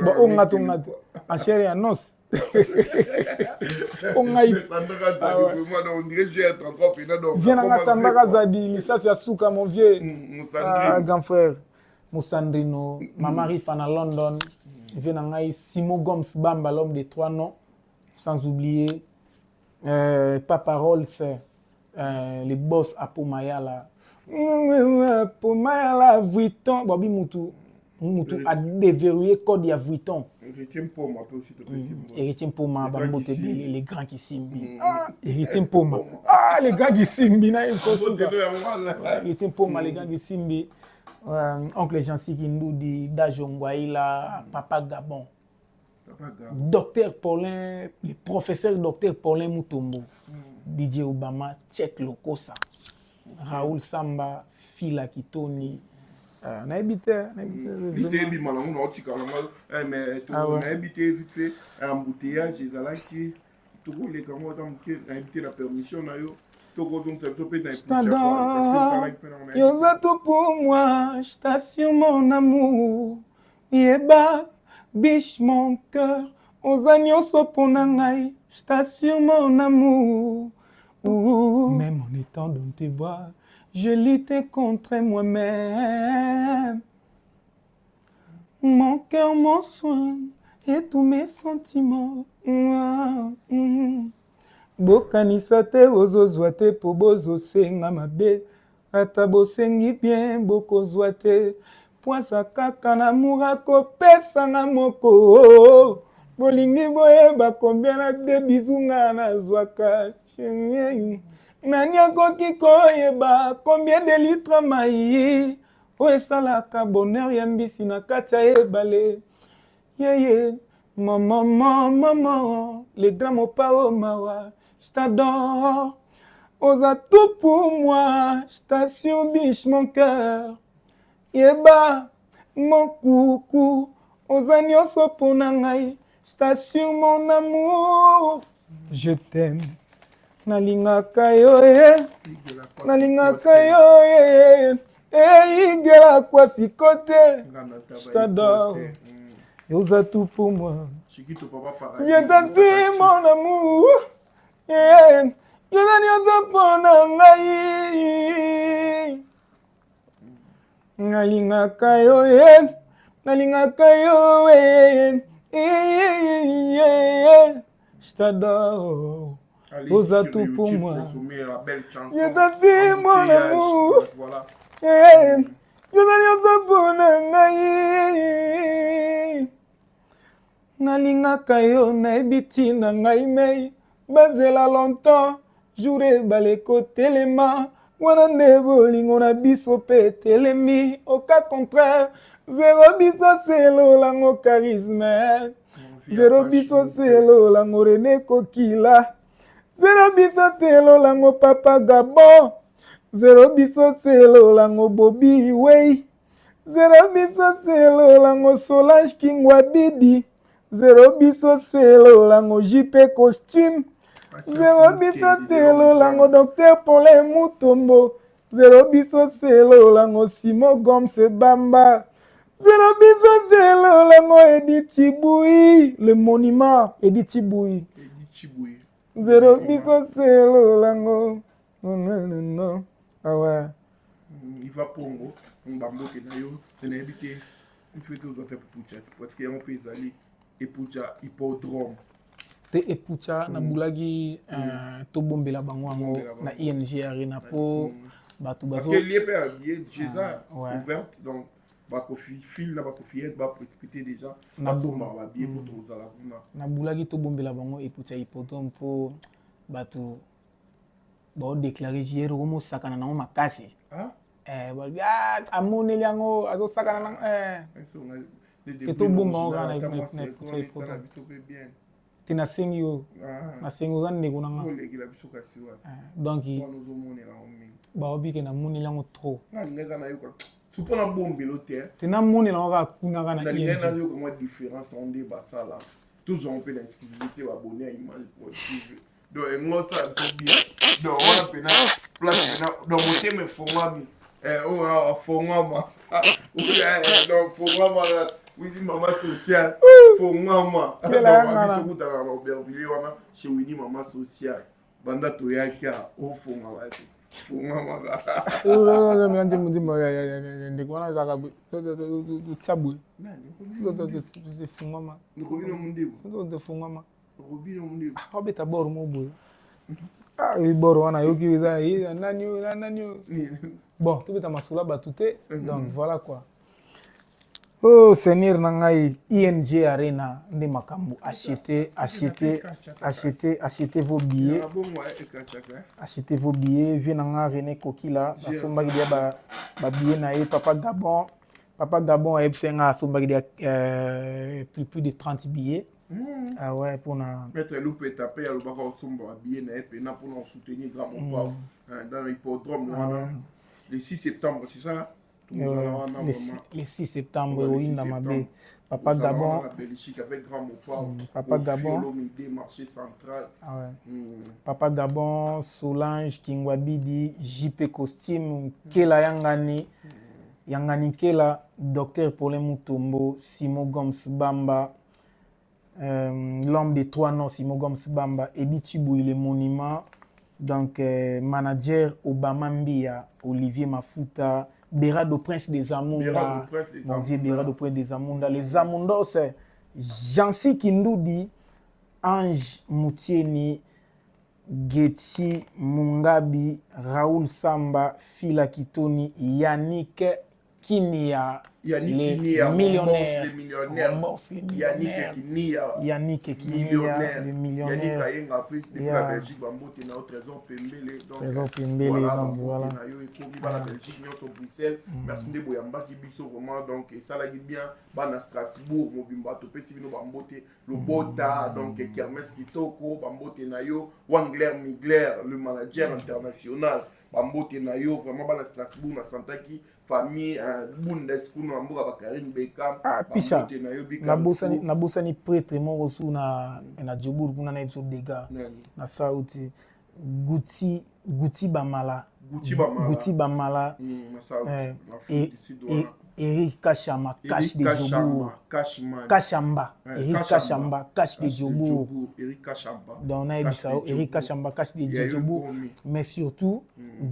baoyo nga to nga te en chair et en os o ngai vie nanga Sandaka Zadi, lisasi ya suka, mon vieux. Ah, grand frère Mosandrino, mama Rifa na London, vie na ngai Simo Goms Bamba, l'homme de trois noms, sans oublier Papa Rolls, le boss Apo Mayala, Apo Mayala Vuitton, babi mutu mutu a déverrouillé code ya Vuitton. Héritier Mpoma mpe aussi topesi. Héritier Mpoma, bambote ebele, les grands Kisimbi. Ah, Héritier Mpoma, ah, les grands Kisimbi na ye. Héritier Mpoma, les grands Kisimbi, oncle Jansi Kindudi, Dajo Ngwaila, papa Gabon, docteur Paulin, le professeur docteur Paulin Mutombo, DJ Obama, Tchek Lokosa, Raoul Samba, Fila Kitoni, nayebi te. Liste ebima nango naotikala nga, mais nayebi te, vite fait embouteillage ezalaki, tokoleka ngo ata moke, nayebi te na permission na yo. Tokozongisa biso mpe na Je t'adore, yoza tout pour moi, je t'assure mon amour. Yeba, biche mon cœur, oza nyonso mpona ngai, je t'assure mon amour. Ouh. Même en étant dans tes bras, je lutte contre moi-même. Mon cœur, mon soin et tous mes sentiments. Mmh. Bokanisa te bozozwa te po bozosenga mabe ata bosengi bien bokozwa te po aza kaka na amour akopesa nga moko bolingi boyeba combien na de bisous nga nazwaka nani akoki koyeba combien de litre mai oyo esalaka bonheur ya mbisi na kati ya ebale yeye maman maman le grand mopao mawa je t'adore oza tout pour moi je t'assure biche mon cœur yeba mon coucou oza nyonso mpona ngai je t'assure mon amour je t'aime nalingaka yo ye nalingaka yo ye eyigela kwafi kote je t'adore oza tout pour moi je t'assure mon amour yeah. yoza nyonso mpona ngai nalingaka yo ye nalingaka yo ye je t'adore oza tout pour moi je t'assure mon amour yoza nyonso mpona ngai Nalingaka yo nayebi ntina ngai mei bazela longtemps jour ebale ekotelema wana nde bolingo na biso mpe etelemi au cas contraire zero biso selolango charisme zero biso selolango rene kokila zero biso selolango papa gabon zero biso selolango bobi wei Zero biso selolango Solange Kingwabidi zero biso selolango JP costume zero biso selolango Docteur Paulin Mutombo zero biso selolango Simon Goms Bamba zero biso selolango Edith Tibouyi le monument Edith Tibouyi zero biso selolango non non non ah ouais Iva Pongo bambote na yo te nayebi te kufi ete ozwa te epucha parce que yango mpe ezali epucha hippodrome te epucha mm. nabulaki mm. euh, tobombela bango yango na ing arena mpo mm. bato bazo parce que lie mpe ya billet eza ah, ouverte donc bakofile na bakofiyete baprécipité déjà basombaka babillet mpo tozala kuna nabulaki tobombela bango epucha hippodrome mpo bato bao déclarer JR okomosakana nango makasi ah? eh, balobi ah, amoneli yango azosakana nango eh. Ke tobomba yango kaka na te nasengi yo ah. nasengi oza ndeko na nga donc baobi ke namoneli yango trop mpo nabombelo te te namonela yango kaka kuna kaka na nayoka mwa différence yango nde basala tozwa mpe na exclusivité babone ya image tv donc yango osala to bien donc wana mpena place mpena donc motema efongwami eh, oyo awa fongwama eh, donc fongwama wini mama sociale fongwama tokutana na aubervilliers wana chez wini mama sociale banda toyaki a ofongwama te fongwama ndeko wana ezalaka tia boye fongwama fongwama Abeta bor moko boye. Ah, oui, bor wana yoki eza ye nani oyo na nani oyo. Bon, tobeta masolo ya bato te. Mhm. Donc voilà quoi. Oh Seigneur na ngai ING Arena nde makambo acheter acheter acheter acheter vos billets acheter vos billets vieux na nga René Kokila asombaki deja ba ba billets na ye papa Gabon papa Gabon ayebisaki nga asombaki deja euh, plus de 30 billets Mm. Ah ouais, pona. Maître Lupeta pe alobaka osomba ba billet na ye pena pona soutenir grand mopao mm. Hein, dans l'hippodrome ah, wana. Le 6 septembre, c'est ça? Tozala wana vraiment. Le 6 septembre Le 6 oyinda mabe. septembre. Papa Tozala Gabon. wana na Belgique avec Grand Mopao. Papa Koffi Gabon. Olomide, marché central. Ah ouais. Papa Gabon, Solange, Kingwabidi, JP Costume, Nkela Yangani, Yangani Nkela, Docteur Paulin Mutombo, Simon Goms Bamba, l'homme des trois noms, Simon Goms Bamba, Edith Chibouy, le monument, donc manager Obama Mbia, Olivier Mafuta, Berado Prince des Amunda, Berado Prince des mon vieux Amunda. Berado Prince des Amunda, les Amundos, Jancy Kindoudi, Ange Moutieni, Getty Mungabi, Raoul Samba, Fila Kitoni, Yannick Kinia, Yannick les Kinia, millionnaires. Rembourse les millionnaires. Rembourse les Yannick millionnaires. Kinia. Yannick Kinia, Millionnaire. le Yannick millionnaire. Ayenga pe depuis Yeah. la Belgique bambote na yo Trésor Pembele. Donc, Trésor Pembele, voilà, donc bambote voilà. na yo ekomi bana Belgique nyonso Bruxelles. Merci nde boyambaki biso vraiment donc esalaki bien bana Strasbourg mobimba topesi bino bambote lobota donc kermesse kitoko bambote na yo Wangler Migler le manager international bambote na yo vraiment bana Strasbourg na santaki famille Bundes kuna na mboka ba Karine Beckham Ah, Pisha. bambote na yo Bika Nabosani Mfou. nabosani prêtre moko su na na Djobour kuna na biso dégâts Nani? na Sauti Guti Guti Bamala Guti Bamala. Guti Bamala Na South, na Afrique du Sud wana. Eric Kachama Cash Eric de Kachamba, Djobour Cashman. Kachamba Ouais, Eric Kachamba Cash de Cash de Djobour Djobour, Eric Kachamba. donc nayebisa yo Cash de Eric Djobour. Kachamba Cash de Ya yo Djobour ekomi. mais surtout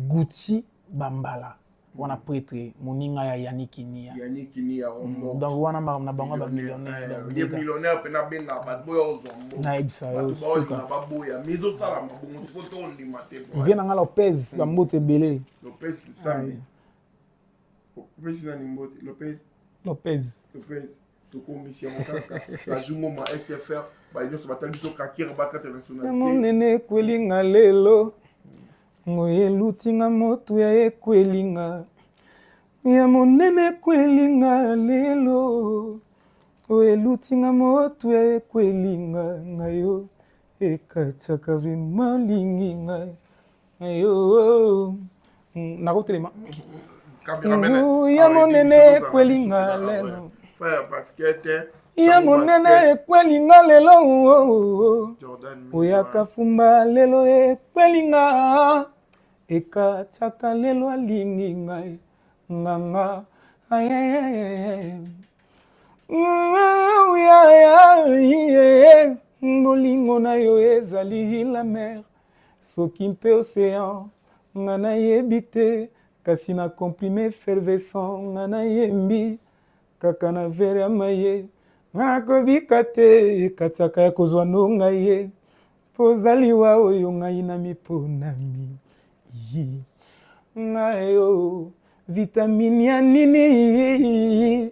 Guti Bambala wana prêtre moninga ya Yannick Kinia Yannick Kinia Rombo. donc wana makambo na bango ya bamillionnaire donc Ye dégâts. millionnaire mpe nabengaka bato boya ozwa mbongo. nayebisa yo Bato baolinga suka baboya mais ezosalama bongo siko tondima te. vie na nga Lopez bambote ebele Lopez Sambi. Lopez nani mbote? Lopez Lopez Lopez tokomisi yango kaka kazungoma SFR baye nyonso batali biso kakira bakata nationalité. Monene ekwelinga lelo ngoye elutinga motu ya ekwelinga ya monene ekwelinga lelo oyo elutinga motu ya ekwelinga ngai yo ekatiaka vraimen lingi ngai ngai yo nakotelema Cameraman. Ya monene ekwelinga lelo. Frère basket. Ya monene ekwelinga lelo Jordan. Oyaka fumba lelo ekwelinga ekatiaka lelo alingi ngai nganga ayayayay. Bolingo na yo ezali la mer soki mpe océan nga nayebi te kasi na comprime effervescent nga nayembi kaka na vere ya maye nga nakobika te ekatiaka ya kozwa no ngai ye mpo ozaliwa oyo ngai na miponami yi ngai yo vitamine ya nini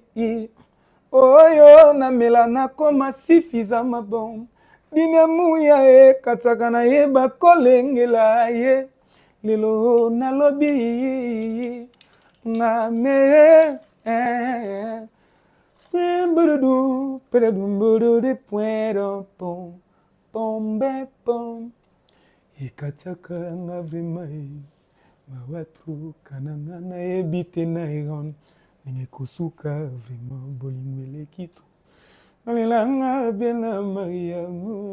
oyo namela nakoma suffisamment bon bina muya ekataka nayeba kolengela ye lelo nalobi ngame Mbududu, peredumbududu, puero, pom, pombe, pom. Ekatiaka nga vraiment mawa trop na nga nayebi te na eron ndenge kosuka vraiment bolingo eleki trop nalelanga bien na mariamu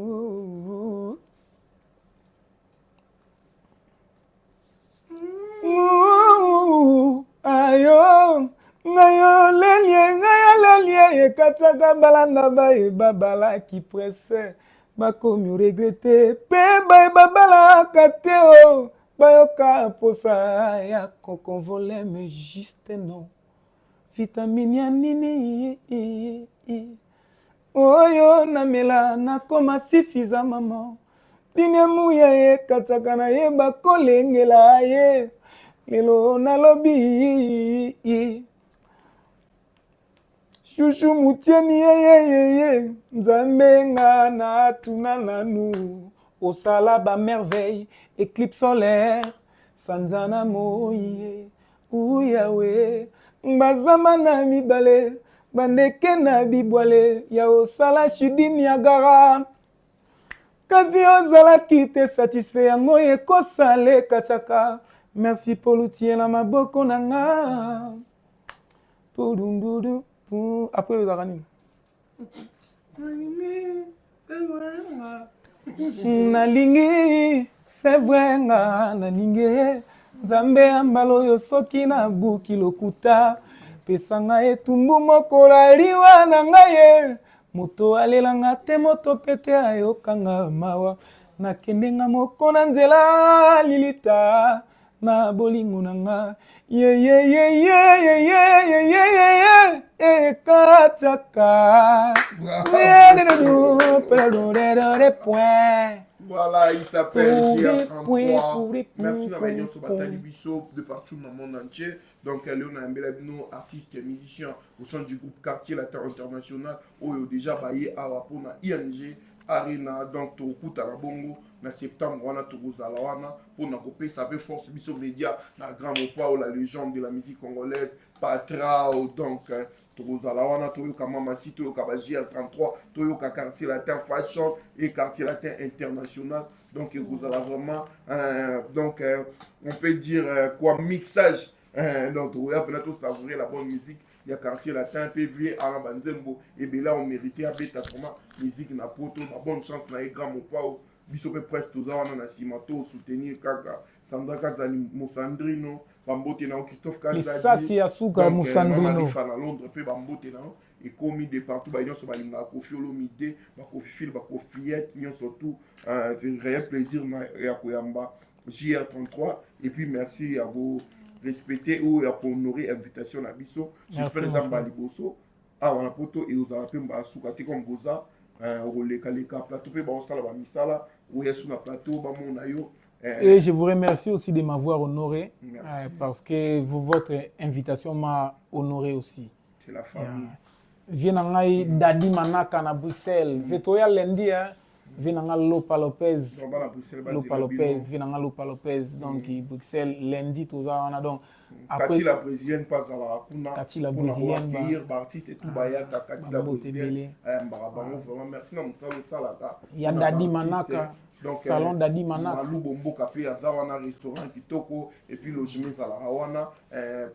ayo ngai olelie ngai olelie ekatiaka balanda bayeba balaki presse bakomi regrete mpe bayeba balaka te o bayoka posa ya kokonvole me juste non vitamine ya nini oyo namela nakoma suffisamment bine muya ekataka nayeba kolengela ye lelo nalobi shushu mutieni yeyeyeye nzambe nga natuna nanu osala bamerveille éclipse solaire sanza na moi ye uyawe bazama na mibale bandeke na bibwale ya osala shidi niagara kasi ozalaki te satisfait yango ekosala ekatiaka merci mpo lutiela maboko na nga. Pudundudu, pu. Après ezalaka nini? Nalingi, c'est vrai nga nalingi Nzambe ya mbala oyo soki nabuki lokuta pesa ngai etumbu mokolo ya liwa na ngai ye moto alela nga te moto pe te ayoka nga mawa nakende nga moko na nzela lilita na bolingo na nga yeyeyeyeyeyeyeye ekataka point. Voilà, il s'appelle JR33. Merci na nyonso batali biso de partout dans le monde entier. Donc, Léon Mbela bino, artiste et musicien au sein du groupe Quartier Latin International, oyo déjà baye awa pona ING Arena. Donc, tokutana bongo na septembre wana, tokozala wana mpona kopesa mpe force biso média na grand Mopao, la légende de la musique congolaise, Patrao. Donc tokozala wana, toyoka Mamasi, toyoka ba JR33, toyoka Quartier Latin Fashion et Quartier Latin International. Donc ekozala vraiment donc on peut dire quoi, mixage. Donc tokoya mpena tosavourer la bonne musique ya Quartier Latin mpe vie ana banzembo ebele amérité abeta vraiment musique na poto. Ba bonne chance na ye, grand Mopao. Biso mpe presque toza wana na nsima, to soutenir kaka Sandra Kazali, Mosandrino, bambote na yo. Christophe Lisasi ya suka, Mosandrino. Na Londres mpe bambote na yo ekomi de partout. Baye nyonso balingaka Kofi Olomide, bakofifile, bakofiette nyonso, tout réel plaisir ya koyamba JR33. Et puis merci ya korespecter oyo ya kohonorer invitation na biso. J'espère eza mbala liboso awa na poto, eozala mpe mbala suka te. Comme boza okolekaleka plateau mpe baosala bamisala oya su na plateau, bamona yo. Et je vous remercie aussi de m'avoir honoré parce que votre invitation m'a honoré aussi. C'est la famille. Vie na ngai Dadi Manaka na Bruxelles. Vie toya lundi, hein. Vie na ngai Lopa Lopez. Lopa Lopez, vie na ngai Lopa Lopez. Donc Bruxelles lundi toza wana, donc après Kati la brésilienne mpe azalaka kuna. Kati la brésilienne. Accueillir baartiste et tout, bayaka. Kati la brésilienne ayambaka bango vraiment. Merci na mosala osalaka. Ya Dadi Manaka. Donc, salon Dadi Manaka. Malubo Mboka mpe aza wana, restaurant kitoko et puis logement ezalaka wana.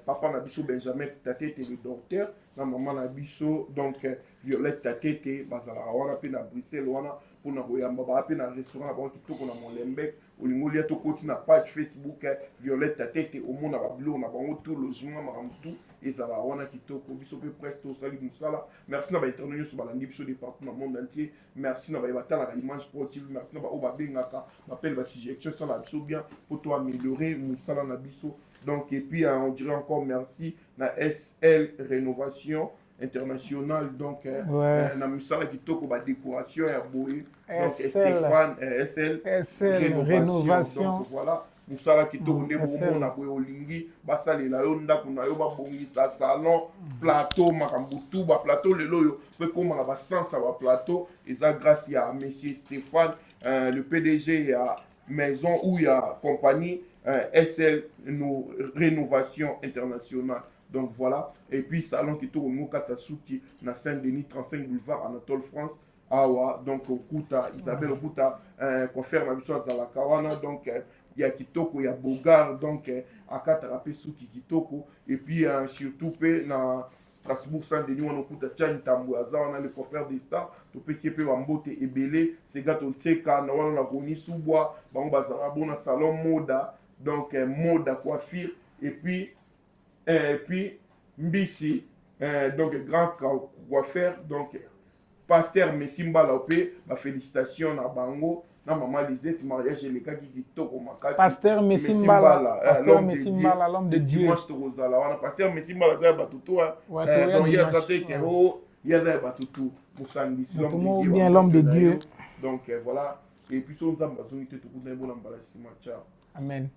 Papa na biso Benjamin Tatete le docteur na mama na biso donc Violette Tatete bazalaka wana mpe na Bruxelles wana mpona koyamba. Baa mpe na restaurant na bango kitoko na Molenbeek. Olingi olia, tokoti na page Facebook Violette Tatete, omona babiloko na bango tout, logement, makambo tout ezalaka wana kitoko. Biso mpe presque tosali mosala. Merci na bainternet nyonso balandi biso de partout na monde entier. Merci na baye batalaka Image Pro TV. Merci na baoyo babengaka, bapele basuggestion, esalaka biso bien mpo to améliorer mosala na biso. Donc et puis on dirait encore merci na SL Rénovation International, donc na misala kitoko, badécoration ya boye, donc Stéphane, SL, SL Rénovation. Donc voilà, mosala kitoko nde bomona boye. Olingi basalela yo ndako na yo, babongisa salon, plateau, makambo tu, baplateau lelo oyo mpe kóma na basens ya baplateau, eza grâce ya monsieur Stéphane, le PDG ya maison ou ya compagnie SL no Rénovation Internationale. Donc voilà, et puis salon kitoko mokata suki na Saint-Denis, 35 boulevard Anatole France awa. Donc okuta Isabelle, okuta coiffeur na biso azalaka wana, donc ya kitoko ya bogar, donc akataka mpe suki kitoko. Et puis surtout mpe na Strasbourg, Saint-Denis wana, okuta Tiani Ntambo aza wana, le coiffeur des stars. Topesi ye mpe bambote ebele. Sega Tonseka na wana na Roni Subwa, bango bazalaka bona salon Moda, donc Moda Coiffure. Et puis Mbisi, donc grand coiffeur, donc pasteur Messi Mbala mpe bafélicitation na bango na mama Lisette, mariage elekaki kitoko makasi. Pasteur Messi Mbala, pasteur Messi Mbala, l'homme de Dieu. Dimanche tokozala wana. Pasteur Messi Mbala aza ya bato to, donc ye aza te ke o ye aza ya bato tu mosangisi. Bien, l'homme de Dieu. Donc voilà, et puis so Nzambe azongi te, tokutani bona mbala nsima. Ciao. Amen.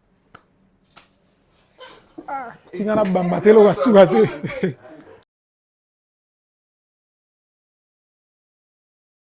Tinga na bamba te, eloko asuka te.